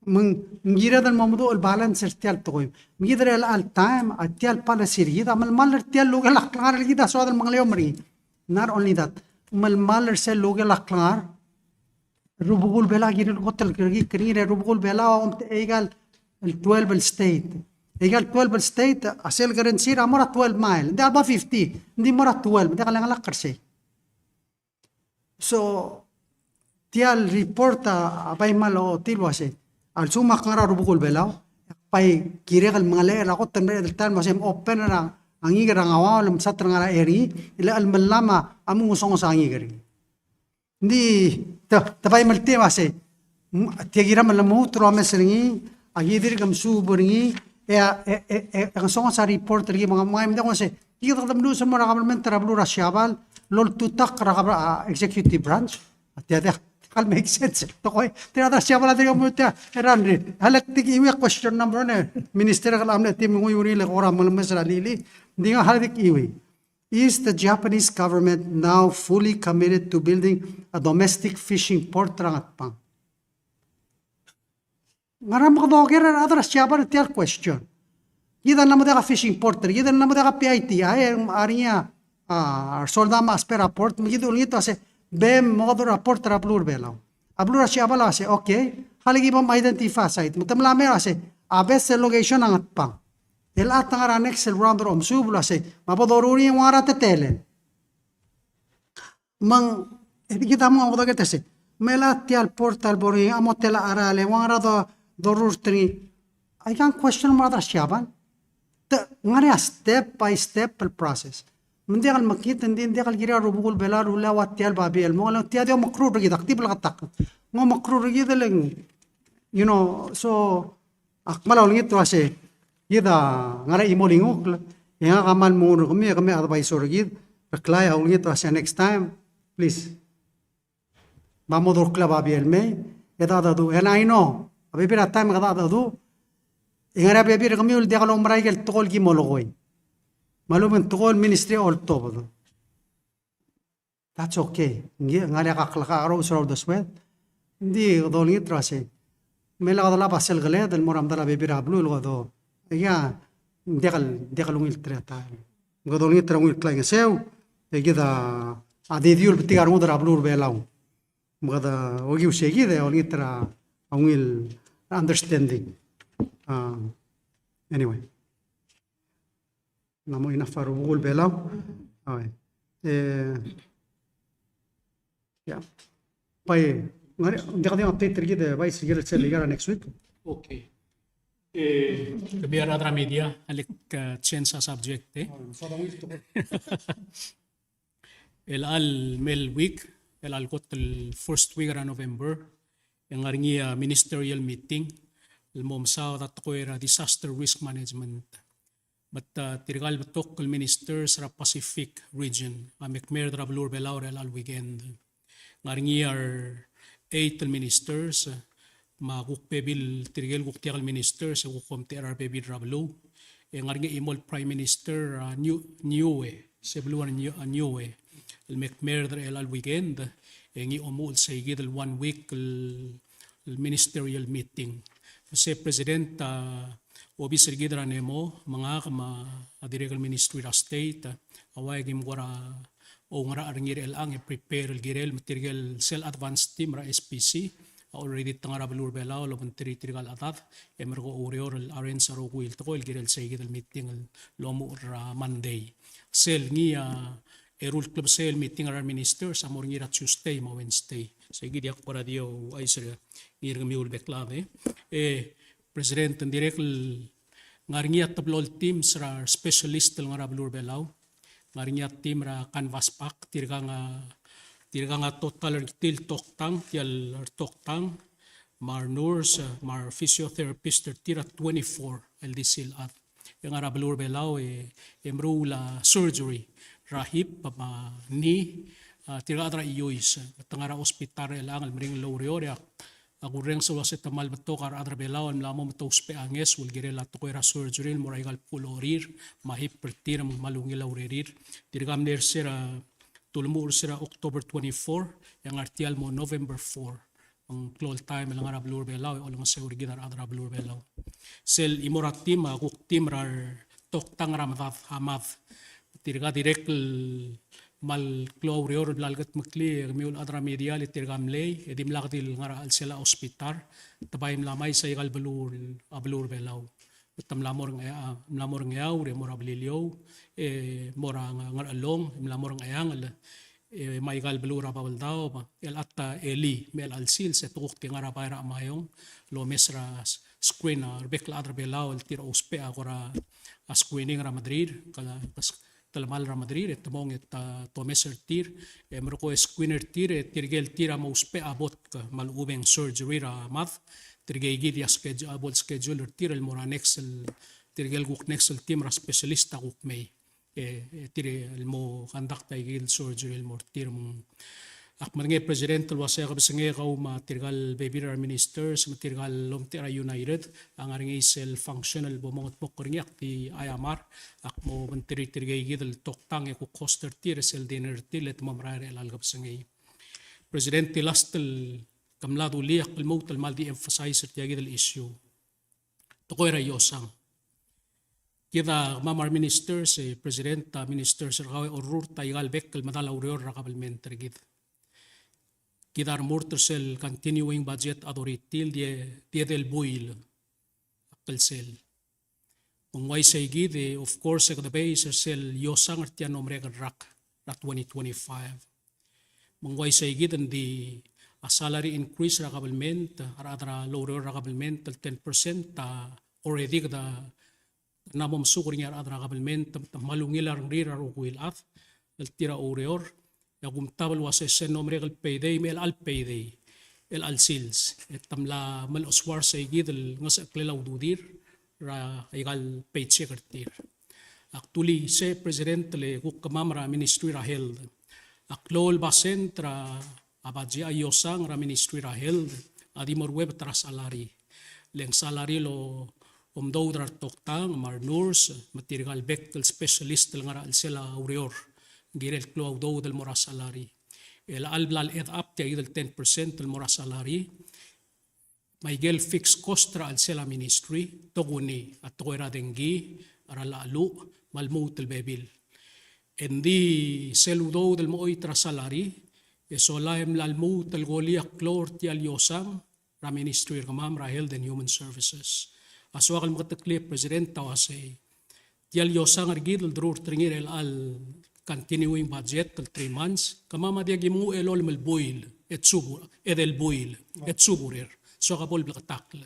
Me ng kired el mo meduch el balance er tia el tekoi. Me kid er chelecha el taem, a tia el policy er kid a melemall er tia el lukel a klengar el kid a soad el mengeleu er ngii. Not only that, melemall er sel lukel a klengar, rubekul Belau a kirir el kot el kerekikl er ngii, e rubekul Belau a omtechei aika el twelve el state. Aika el twelve el state, a sel kerensiil a mo er a twelve mile. Ng diak el bo fifty, ng di mo er a twelve, ng diak el chengelakl er sei. So, tia el report a, a bai kmal ochotii el uasei, a lsekum ak ngar er a rubekul Belau, e ak bai kirek el mengelechel a kot el mereched el taem el uasei, open er a ngikel er a ngauaol, el msa el ngar er ngii, e le chelmellam a mo ngesonges a ngikel er ngii. Ng di, te, te bai meltii el uasei, tia kirem el lmuut el omes er ngii, a ki dirk mesuub er ngii, e a, e, e, e, e ngesonges a report er kid me ng, me ng, me ng di uasei, kid a kede mluches el mo er a government er a beluu er a Siabal el oltutakl er a, a executive branch. A tia, tia, tia kmal make sense. Tekoi, tir a rechad er a Siabal a dirk mo tia, e rang, healektik chiuii a question number one, minister, ke mle di menguiu er ngii le kora melemes er a lili, ng di ngar healektik chiuii. Is the Japanese government now fully committed to building a domestic fishing port er a Ngatpang? Ngera me kede oker er a rechad er a Siabal er tia el question? Kid a mla mo diak a fishing port er kid, a mla mo diak a P I T, a, e, a ngar er ngii a, a, resolda me a spe er a port, me kid a olengit el uasei, bem mo odu er a port er a beluu er a Belau. A beluu er a Siabal a uasei, okay, alii, ki bom identify a site. Me te mla mei el uasei, a best location a Ngatpang. E le a ta ngar er a next el round er a omesub el uasei, me a bo doruul er ngii e ng ua ngera a teletelel? Me ng, e di kid a mo odoker el uasei, me a tia el port a lebo er ngii a mo tela cheral e ua ngera a do, doruul er ngii. Aika el question el mo er a rechad er a Siabal. Te ngar er ngii a step by step el process. Me ng diak el mekngit, ng di, ng diak el kirir a rubekul Belau el rullii a ua tia el babier el mo, tia di omekeroul er kid, ak di bleketakl. Ng omekeroul er kid el, you know, so, ak kmal olengit el uasei, kid a ngar er a chimo el ngukl, e ngak a kmal mo er kemiu, e kemiu a advisor er kid, Reklai a olengit el uasei next time, please, ba mo dorkl a babier el mei, e dedu, and I know, a bebil er a taem e dedu, e ngar er ngii a bebil er kemiu el diak loumera aike el tekoi el ki melekoi. Me a lechub e ng tekoi el ministry a oltobed. That's okay. Ng ngar er ngii a kaklekar a rous er a uldesued. Ng di kede olengit el uasei, me lak dolab a sel keled el mo er a medal a bebil er a beluu el kede, ia, ng diak el, diak el ungil tereter. Me kede olengit er a ungil klaingeseu, e kid a di diu el betik a rengud er a beluu er a Belau. Me kede okiu sei kid e olengit er a ungil understanding. Ah, anyway. Ng mo enough a rubekul Belau. Okay. E, ia. Bai, ngar er ngii, ng diak di update er kid, e, bai, sel kirel sel ikal next week. Okay. E, kemiu a rechad er a media, a lak, e, change a subject, e. Chelecha el mei el week, chelecha el kot el first week er a November, e ng ngar er ngii a ministerial meeting el mo mesaod a tekoi er a disaster risk management. Me te, tirka el betok el ministers er a Pacific region a mekmerd er a beluu er a Belau er chelecha el weekend. Ng ngar er ngii a re eight el ministers, me a kuk bebil tirke el kuk diak el ministers e kuk omtechei er a rebebil er a beluu. E ng ngar er ngii a chimo el Prime Minister, a, Niu-, Niue, se beluu a Niu-, a Niue, el mekmerd er chelecha el weekend, e ngii a omuchel sei kid el one week el, el ministerial meeting. Se President a obis er kid er a NEMO, me ngak me a dirrek el Ministry er a State, a ua e kim kora oungerachel er ngii er chelechang e prepare el kirel, me tirke el sel advance team er a S P C a already te ngar er a beluu er a Belau el obengterir tirka el chedad, e merek a oureor el arrange a rokui el tekoi el kirel sei kid el meeting el omuchel er a Monday. Sel ngii a eru el klebesei el meeting er a re ministers a mo er ngii er a Tuesday me a Wednesday. Sei kid e ak kora di ouchais er ngii er kemiu el bek el chad, e. E, President, ng dirrek el ngar er ngii a teblo el teams er a re specialist el ngar er a beluu er a Belau. Ngar er ngii a team er a Canvas Park, tirkang a, tirkang a total er tir el toktang, tia el toktang, me a renurse, me a rephysiotherapist er tir a twenty-four el di sel chad. E ngar er a beluu er a Belau e, e meruul a surgery er a hip me a knee, a, tirka el chad er a iuis, me te ngar er a hospital er chelechang el meringel el oureor. E a, a kurrenges el uase te kmal betok a rechad er a Belau el mla mo me te ousbech a ngeso el kirel a tekoi er a surgery el mo er aika el bkul a urerir, me a hip er tir me ng kmal ungil a urerir. Tirka a mle er se er a, te ulemuchel er se er a October twenty-four, e ngar tia el mo November four. Ng klou el taem el ngar er a beluu er a Belau e olengeseu er kid a rechad er a beluu er a Belau. Sel chimo er a team a kuk team er a retoktang er a medad, a mad. Tirka dirrek el kmal klou a ureor el bla lekedmeklii e kemiu el chad er a media e tirka mlei, e dimlak di le ngar er a chelsel a hospital, te bai mla mais aika el beluu, a beluu er a Belau. Me te mla mo er a Ngchea-, a, mla mo er a Ngeaur, e mo er a Beliliou, e mo er a Nge-, Ngerchelong, e mla mo er a Ngcheangel, e me aika el beluu er a Babeldaob, el chad a elii, me chelecha el sils, e te kuk di ngar er a bai er a Maiong, el omes er a s-, screen a rebek el chad er a Belau, el tir a ousbech a kora, a screening er a mederir, ka, ka s-, telemall er a mederir, e te mong e te, te omes er tir, e merekong e screen er tir, e tirke el tir a mo ousbech a botk, me a lechub e ng surgery er a mad, tirke kid a schedule, a bo el schedule er tir, el mo er a next el, tirke el kuk next el team er a specialist a kuk mei. E, e tir el mo conduct aike el surgery el mo er tir me ng. Ak medengei President el uase a kebesengei kau me tirka el bebil er a ministers me tirka el omtechei er a United a ngar er ngii sel function el bo mongedmokl er ngii, ak di aiamar, ak mo obengterir tirke kid el toktang e kuk host er tir, sel dinner er tir, le te mo merael er chelecha el kebesengei. President, the last el ke mla dulii, ak lmuut el kmal di emphasize er tia kid el issue. Tekoi er a iosang. Kid a kemam a re ministers, e President, a ministers er kau e orrurt aika el bek el medal a ureor er a kabelment er kid. Kid a remurt er sel continuing budget authority el di, di edei el buil a klsel. Me ng uaisei kid e, of course, e kede base er sel iosang er tia el mlo merek el rak er a twenty twenty-five. Me ng uaisei kid, ng di a salary increase er a kabelment, a rechad er a loureor er a kabelment el ten percent, a already kede mla mo mesuk er ngii a rechad er a kabelment, te kmal ungil a rengrir a rokui el chad el tir a oureor. E a kumtab el uase sel mlo merek el payday, me chelecha el payday, chelecha el sils, e te mla melechesuar sei kid el ngesecheklel a ududir er aika el paycheck er tir. Ak dulii sei, President, le kuk kemam er a Ministry er a Health. A klou el basent er a, a budget, a iosang er a Ministry er a Health a di mo ruebet er a salary. Le ng salary el omdoud er a retoktang, me a renurse, me tirka el bek el specialist el ngar er a chelsel a ureor. Ng kirel klou a udoud el mo er a salary. E chelecha el bla le add up tia kid el ten percent el mo er a salary, me aike el fixed cost er a chelsel a ministry, tokuni a tekoi er a dengki, er a llach, me a lmuut el bebil. Engdi sel udoud el mo choit er a salary, e sola e mla lmuut el kolii a klou er tia el iosang er a ministry er kemam er a Health and Human Services. A soak el meketeklii, President, a uasei, tia el iosang er kid el derurt er ngii er chelecha el continuing budget el three months, kemam a diak ki menguch el olem el buil, e te subur, edei el buil, e te suburer. Soak a bo el bleketakl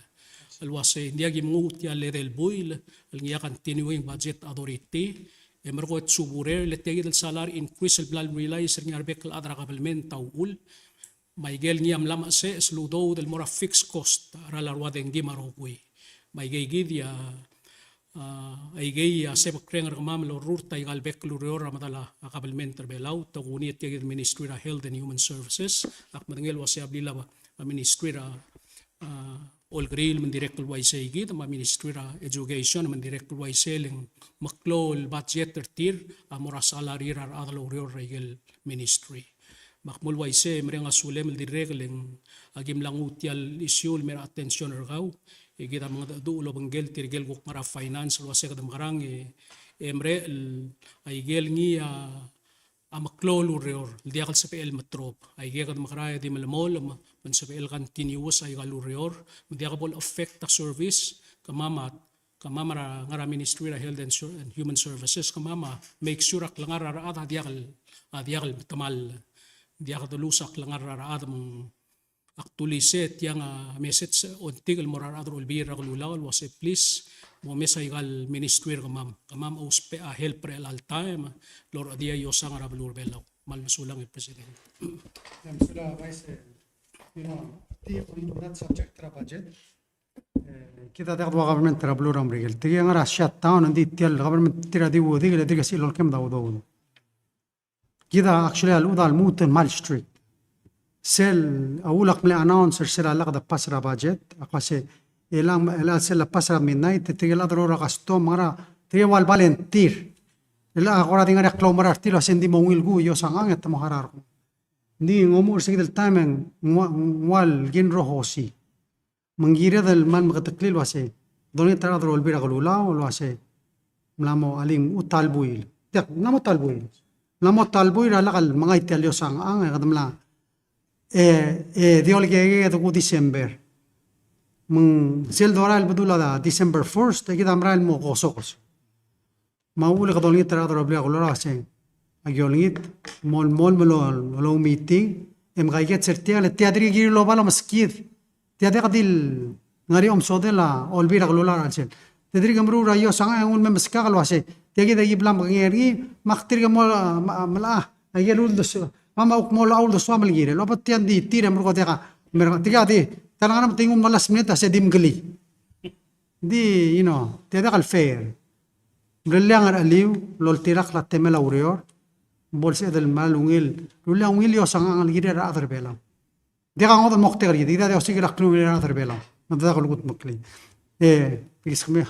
el uasei, ng diak ki menguch tia el edei el buil el ngii a continuing budget authority, e merekong e te suburer, le tia kid el salary increase el bla lerealize er ngii a rebek el chad er a kabelment a uchul, me aike el ngii a mla mecheseches el udoud el mo er a fixed cost er a lerua dengki me a rokui. Me aikei kid a, a, aikei a sebekreng er kemam el orrurt aika el bek el ureor er a medal a kabelment er a Belau, tokuni e tia kid el Ministry er a Health and Human Services. Ak medengei el uasei a blil a, a Ministry er a, a, Olkeriil me ng dirrek el uaisei kid, me a Ministry er a Education me ng dirrek el uaisei, le ng meklou el budget er tir a mo er a salary er a rechad el oureor er aike el ministry. Me ak mo uaisei e mereng a sulem el dirrek el ng, aki mla nguu tia el issue el mei er a attention er kau, e kid a mengedecheduch el obengkel tirke el kuk ngar er a finance el uasei kede mekerang e, e merek el aike el ngii a, a meklou el ureor el diak el sebechel el metrop. Aike kede mekerang e di melemolem, me ng sebechel el continuous aika el ureor, me ng diak bo le affect a service, kemam a kemam er a, ngar er a Ministry er a Health and Sur-, and Human Services, kemam a make sure a klengar er a rechad a diak el, a diak el metemall, diak de lose a klengar er a rechad. Me ng, ak dulii sei tiang a message ongtik el mo er a rechad er a Olbiil er a Kelulau el uasei please, momes aika el ministry er kemam. Kemam a ousbech a help er chelecha el taem el orechedii a iosang er a beluu er a Belau. Me kmal mesulang, President. Ia, mesulang, Vice, you know, Di, on that subject er a budget, e, kid a diak dua government er a beluu er a Merikel. Tirke el ngar er a shutdown, ng di tia el government er tir a di udoud, e le dirk sebechir el oker a udoud. Kid a actually a lechub e lmuut el kmal strict. Sel, a uchul ak mle announce er sel lak de pass er a budget, ak uase, e le, e le sel pass er a midnight, e tirke el chad el oureor er a custom, ngar er a, tirke el ua volunteer. E le ak kora di ngar er a klaumerang er tir el uase ng di mo ungil kuk iosang e te mo harau. Ng di ng omuchel er se kid el taem e ng ua, ng ua el kinrohosi. Me ng kired el kmal meketeklii el uase, dolengit er a rechad er a Olbiil er a Kelulau el uase, mla mo, alii, ng ua ta el buil. Tia, mla mo ta el buil. Mla mo ta el buil er a lak el mengai tia el iosang, e kede mla, e, e di olekeked kuk December. Me ng sel dorael el bedul a December first, e kid a merael el mo kosokos. Me a uchul e kede olengit er a rechad er a Olbiil er a Kelulau el uase, aki olengit, mo, mo, mo lo, lo meeting, e mkaikets er tia, le tia dirk kirir el oba el omeskid. Tia diak di el ngar er ngii a omesodel a Olbiil er a Kelulau er a chelsel. Te dirk meruul er a iosang e ng ua el me meskak el uase, tia kid a ki bla mekengei er ngii, me ak dirk mo, me, melecha, a ikel uldesuam, me a kuk mo uldesuam el kirel. Oba tia ng di tir e merekong e diak a, me tirka di, ta el ngar er ngii me te nguu el mo last minute a se di mkelii. Di, you know, tia diak el fair. Mrellii a ngercheliu el oltirakl a temel a ureor, bo lsebeched el kmal ungil, rullii a ungil iosang el kirel a rechad er Belau. Diak a ngodech el moktek er kid, kid a di osiik er a klungel a rechad er Belau. Me te diak el kudmeklii. E, kis kemiu,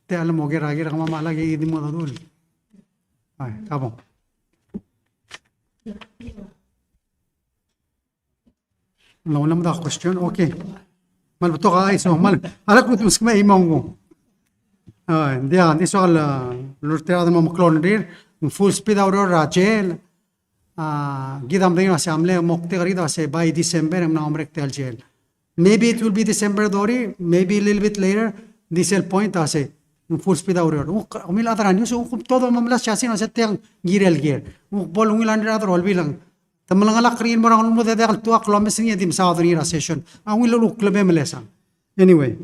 tia el mo ker a ker, kemam a lak e di mo dodul. Ai, kabong. Ng ua mla mo question, okay. Kmal betok a chais, so, kmal, a lak kudmeskemiu a chimong. A, ng diak, ng di soak el, a, loltirakl el mo meklou er ngii, ng full speed a ureor er a jail. A, kid a medengei el uase a mle moktek er kid a uase by December e ng mla mo merek tia el jail. Maybe it will be December thirty, maybe a little bit later, ng di sel point a uase, ng full speed a ureor. Ng kuk, kemiu el chad er a news, ng kuk todo mo melai a siasing el uase tiang kirel ker. Ng kuk bo lungil a rechad er a Olbiil e ng Te melengelakl er ngii el mo er a nglunguuch e diak el tuak el omes er ngii e di mesaod er ngii er a session. A ungil el uklebem el esang. Anyway,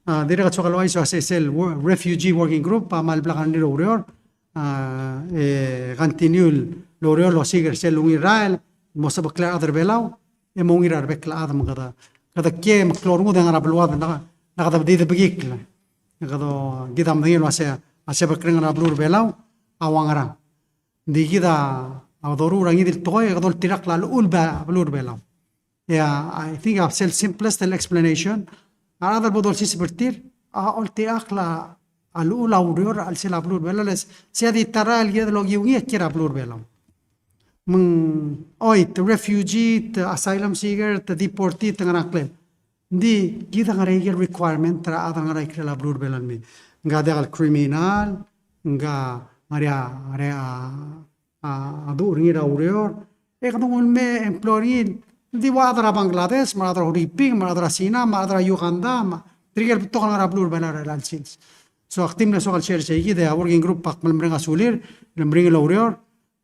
a, dirrek el soak el ouchais el uase sel wo-, refugee working group a kmal blak a rengrir el oureor, a, e continue el oureor el osiik er sel ungil rael, mo sebechel a rechad er Belau, e mo ungil a rebek el chad me kede, kede kiei me klou a rengud e ngar er a beluad, ng, ng kede di debekikl. Kede, kid a medengei el uase a sebekreng er a beluu er Belau a ua ngerang. Ng di kid a, a doruul er a ngii di el tekoi, e kede oltirakl a llechul a beluu er Belau. E a, I think a sel simplest el explanation, a rechad el bo dolsiseb er tir, a oltirakl a llechul a ureor er a chelsel a beluu er Belau, le se a di ta el rael el kired el okiu ngii e kiei er a beluu er Belau. Me ng, oi, te refugee, te asylum seeker, te deportee, te ngerang a ngklel. Ng di, kid a ngar er a ikel requirement er a chad el ngar er a ikrel a beluu er Belau el mei. Ng diak el criminal, ng ngar er a, ngar er a, a, a duch er ngii er a ureor. E kede nguu el me employ er ngii, ng di ua chad er a Bangladesh, me a chad er a Huriping, me a chad er a Sina, me a chad er a Uganda, me tirke el betok el ngar er a beluu er Belau er a chelecha el sils. So, ak di mle soak el share er sei kid e a working group a kmal mereng a sulir, el meringel oureor,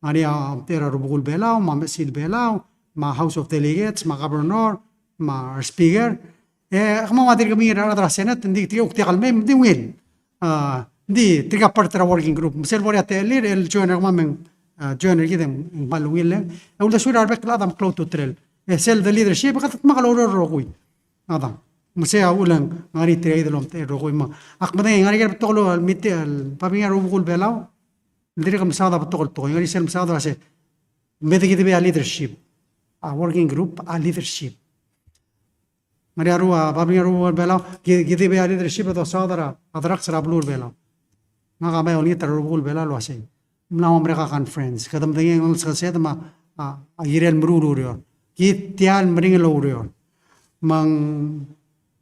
ngar er ngii a omtechei er a Rubekul Belau, me a Mechesil Belau, me a House of Delegates, me a Governor, me a Speaker. E kemam a dirk mengiil er a rechad er a Senate, ng di tirke kuk diak el mei, me ng di ungil. A, ng di tirke a part er a working group. Me sel bo er ngii a techellir, el join er kemam e ng, a, join er kid e ng kmal ungil e ng uldesuir a rebek el chad a meklou a ultutelel. E sel de leadership, e kede dmak el oureor el rokui. A dang. Me sei a uchul e ng ngar er ngii tirke el omtechei el rokui me. Ak medengei, ngar er ngii a betok el meeting, el babilngir a Rubekul Belau, ng dirk mesaod a betok el tekoi. Ng ngar er ngii sel mesaod el uase, me de kid a leadership. A working group a leadership. Ng ngar er ngii a rua, babilngir a Rubekul Belau, ki-, kid a leadership e dosaod er a, a drugs er a beluu er Belau. Ngak a mei olengit er a Rubekul Belau el uase, mla mo merek a conference. Kede medengei ng ngelsekeseed me a, a, a kirel meruul el ureor. Kid tia el meringel oureor. Me ng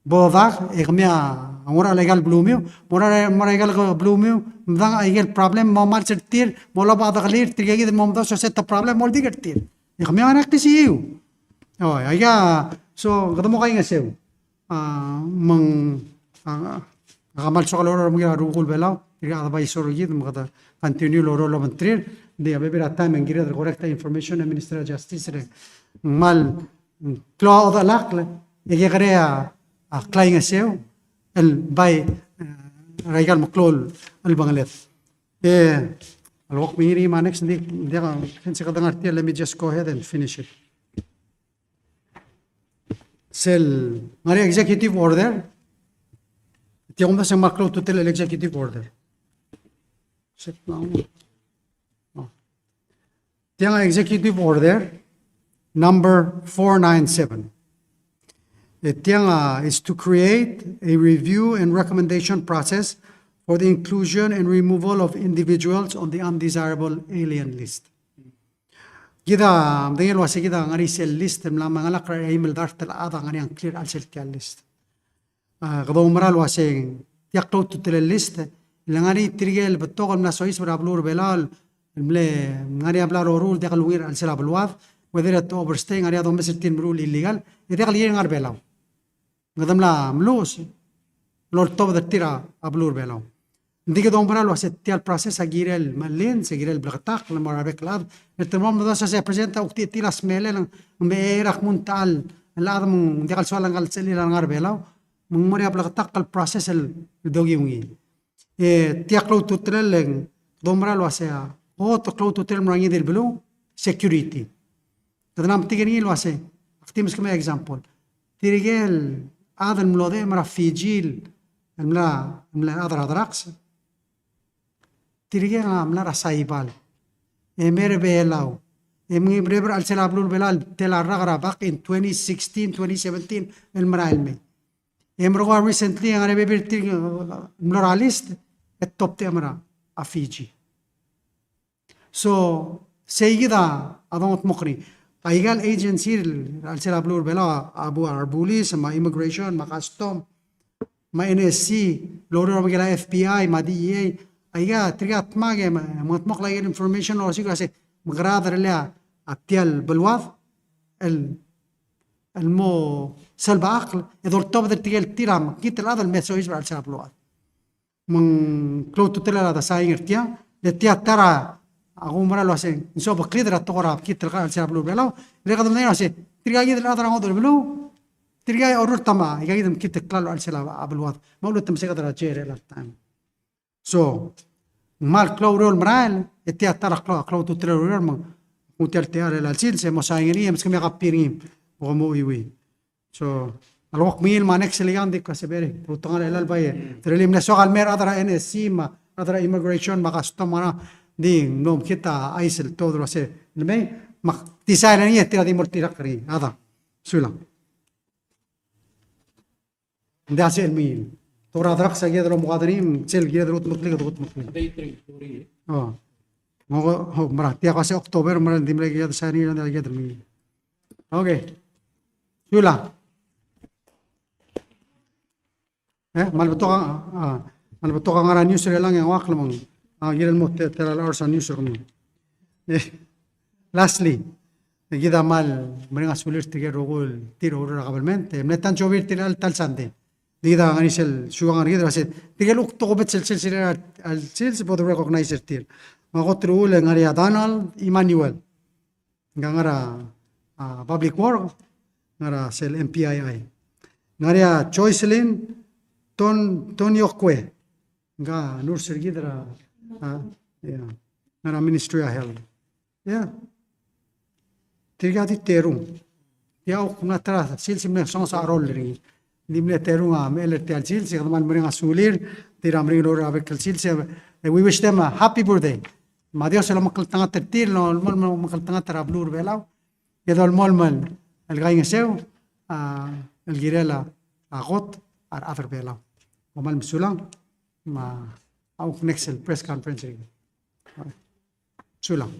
bo dak, e kemiu a ngera el aika el belumiu, mo er a, mo er a aika el belumiu, medang a ikel problem, mo mals er tir, mo loba a dekelir, tirke kid el mo medosoi a set el problem, mo oldik er tir. E kemiu a ngar er a klisichiu. O, aika, so, kede mo kaingeseu. A, me ng, a, a kmal soak el oureor el mengiil er a Rubekul Belau, tirke el advisor er kid, me kede continue el oureor el obengterir, ng di a bebil er a taem e ng kired el correct a information er a Ministry of Justice er a, ng kmal, klou a odelakl, e kekerei a, a klaingeseu, el bai, e, er aika el meklou el, el bengeled. E, a lak mengiil er ngii me a next, ng di, ng diak, since kede ngar er tia, let me just go ahead and finish it. sel ngar er ngii a executive order. Tia kumdasu e ng mle klou a ultutelel el executive order. Sel, no. Oh. Tiang a executive order number four nine seven. E tiang a is to create a review and recommendation process for the inclusion and removal of individuals on the undesirable alien list. Kid a medengei el uase kid a ngar er ngii sel list el mla mengelakl er a eim el dart el chad a ngar er ngii a ngklir er a chelsel tia el list. A, kede oumera el uaseng tia klou a ultutelel el list, le ngar er ngii tirke el betok el mla soiseb er a beluu er a Belau el mle ngar er ngii a bla loruul el diak lungil er a chelsel a beluad, whether e te overstay, ngar er ngii a domes er tir el meruul el illegal, e diak el kirir el ngar er a Belau. Ng kede mla meluches el oltobed er tir a beluu er a Belau. Ng di kede oumera el uase tia el process a kirel mechelins, e kirel bleketakl el mo er a rebek el chad. E te mo medasu e se present a kuk di tir a smelel, ng mei er a kmo ng techall el chad me ng diak el soal a ngka el sechelir a ngar er a Belau. Me ng mo er a bleketakl el process el dokiu ngii. E tia klou a ultutelel e ng doumera el uase a kot el klou a ultutelel el mo er a ngii di el beluu, security. Kede mla metik er ngii el uase, ak di meskemiu a example. Tirke el chad el mlo dechem er a Fiji el mla, mla chad er a drugs. Tirke a mla er a Saipan e mei er a Belau e mengibrebeb er a chelsel a beluu er a Belau el tela el rak er a back in twenty sixteen, twenty seventeen el merael mei. E merekong a recently e ngar er ngii a bebil er tir el mlo er a list e top ten er a Fiji. So sei kid a dongetmokl er ngii. Aika el agency er a chelsel a beluu er a Belau a, a bu, a bulis, me a immigration, me a custom, me a N S C, el oureor er a Belau el F B I, me a D E A, aika tirka a dmak e mengetmokl aika el information el osiik el uase mekerang e a tia el beluad el, el mo selbechakl e doltobed er tirke el tir a mekngit el chad el me soiseb er a chelsel a beluad. Me ng klou a ultutelel a design er tia, le tia ta er a kuumera el uase ng sobeklid er a tekoi er a mekngit el klalo er a chelsel a beluu er a Belau, le kede medengei el uase tirka kid el chad er a ngodech el beluu, tirka a orurt a mei, aika kid a mekngit el klalo er a chelsel a beluad. Me a ultutelel me se kede er a jail er a time. So, ng kmal klou a ureor el merael, e tia ta er a klou, klou a ultutelel el ureor, me ng tia el techall er a chelsel, se mo sign er ngii, e meskemiu a copy er ngii, bo mo chuiuii. So, a leko kmeed el me a next el ikang di kmo se bere, te ultengat er a elechang el bai, te rullii mle soak el mei er a rechad er a N S C, me a rechad er a immigration, me a custom, me a, di ng mlo mekngit a chais el tuobed el uase, le mei, me ak design er ngii e tir a di mo oltirakl er ngii, a da. Sulang. Ng diak sel mei. Tekoi er a drugs a kired el omekoad er ngii, me sel kired el kutmeklii, kutmeklii. Oh. Ng, oh, mera, tia ko se October, mera, ng di mle kired el sign er ngii, ng diak kired el mei. Okay. Sulang. E, me a lebetok a, a, me a lebetok a ngar er a news er chelechang e ng ua klemeng. A, kirel mo te, tela el hours a news er kemiu. E, lastly, e kid a kmal mereng a sulir tirke el rokui el tir oureor er a government, e mle ta el job er tir er a ta el Sunday. Di kid a ngar er ngii sel siukang er kid el uase tirke el kuk tokubets el sils er a, el sils bo de recognize er tir. Me a kot el uchul e ng ngar er ngii a Donald Emmanuel. Ng ngar er a, a, Public Work, ngar er a sel M P I I. Ngar er ngii a Joycelyn Ton, Toniokwe. Ng nurse er kid er a, a, yeah. Ngar er a Ministry of Health. Yeah. Tirka di terung. Tia kuk mla ta er a sils e mle songes a cheroll er ngii. Ng di mle terung a mechell er tia el sils, e kede kmal mereng a sulir, tir a meringel oureor er a bek el sils, e, e we wish them a happy birthday. Me a Dios a lomekngeltengat er tir, el mo, mo, mo, mo mekngeltengat er a beluu er a Belau, e dolemolem el kaingeseu, a, el kirel a, a kot, a rechad er a Belau. Kom kmal mesulang, me a kuk next el press conference er kid. Sulang.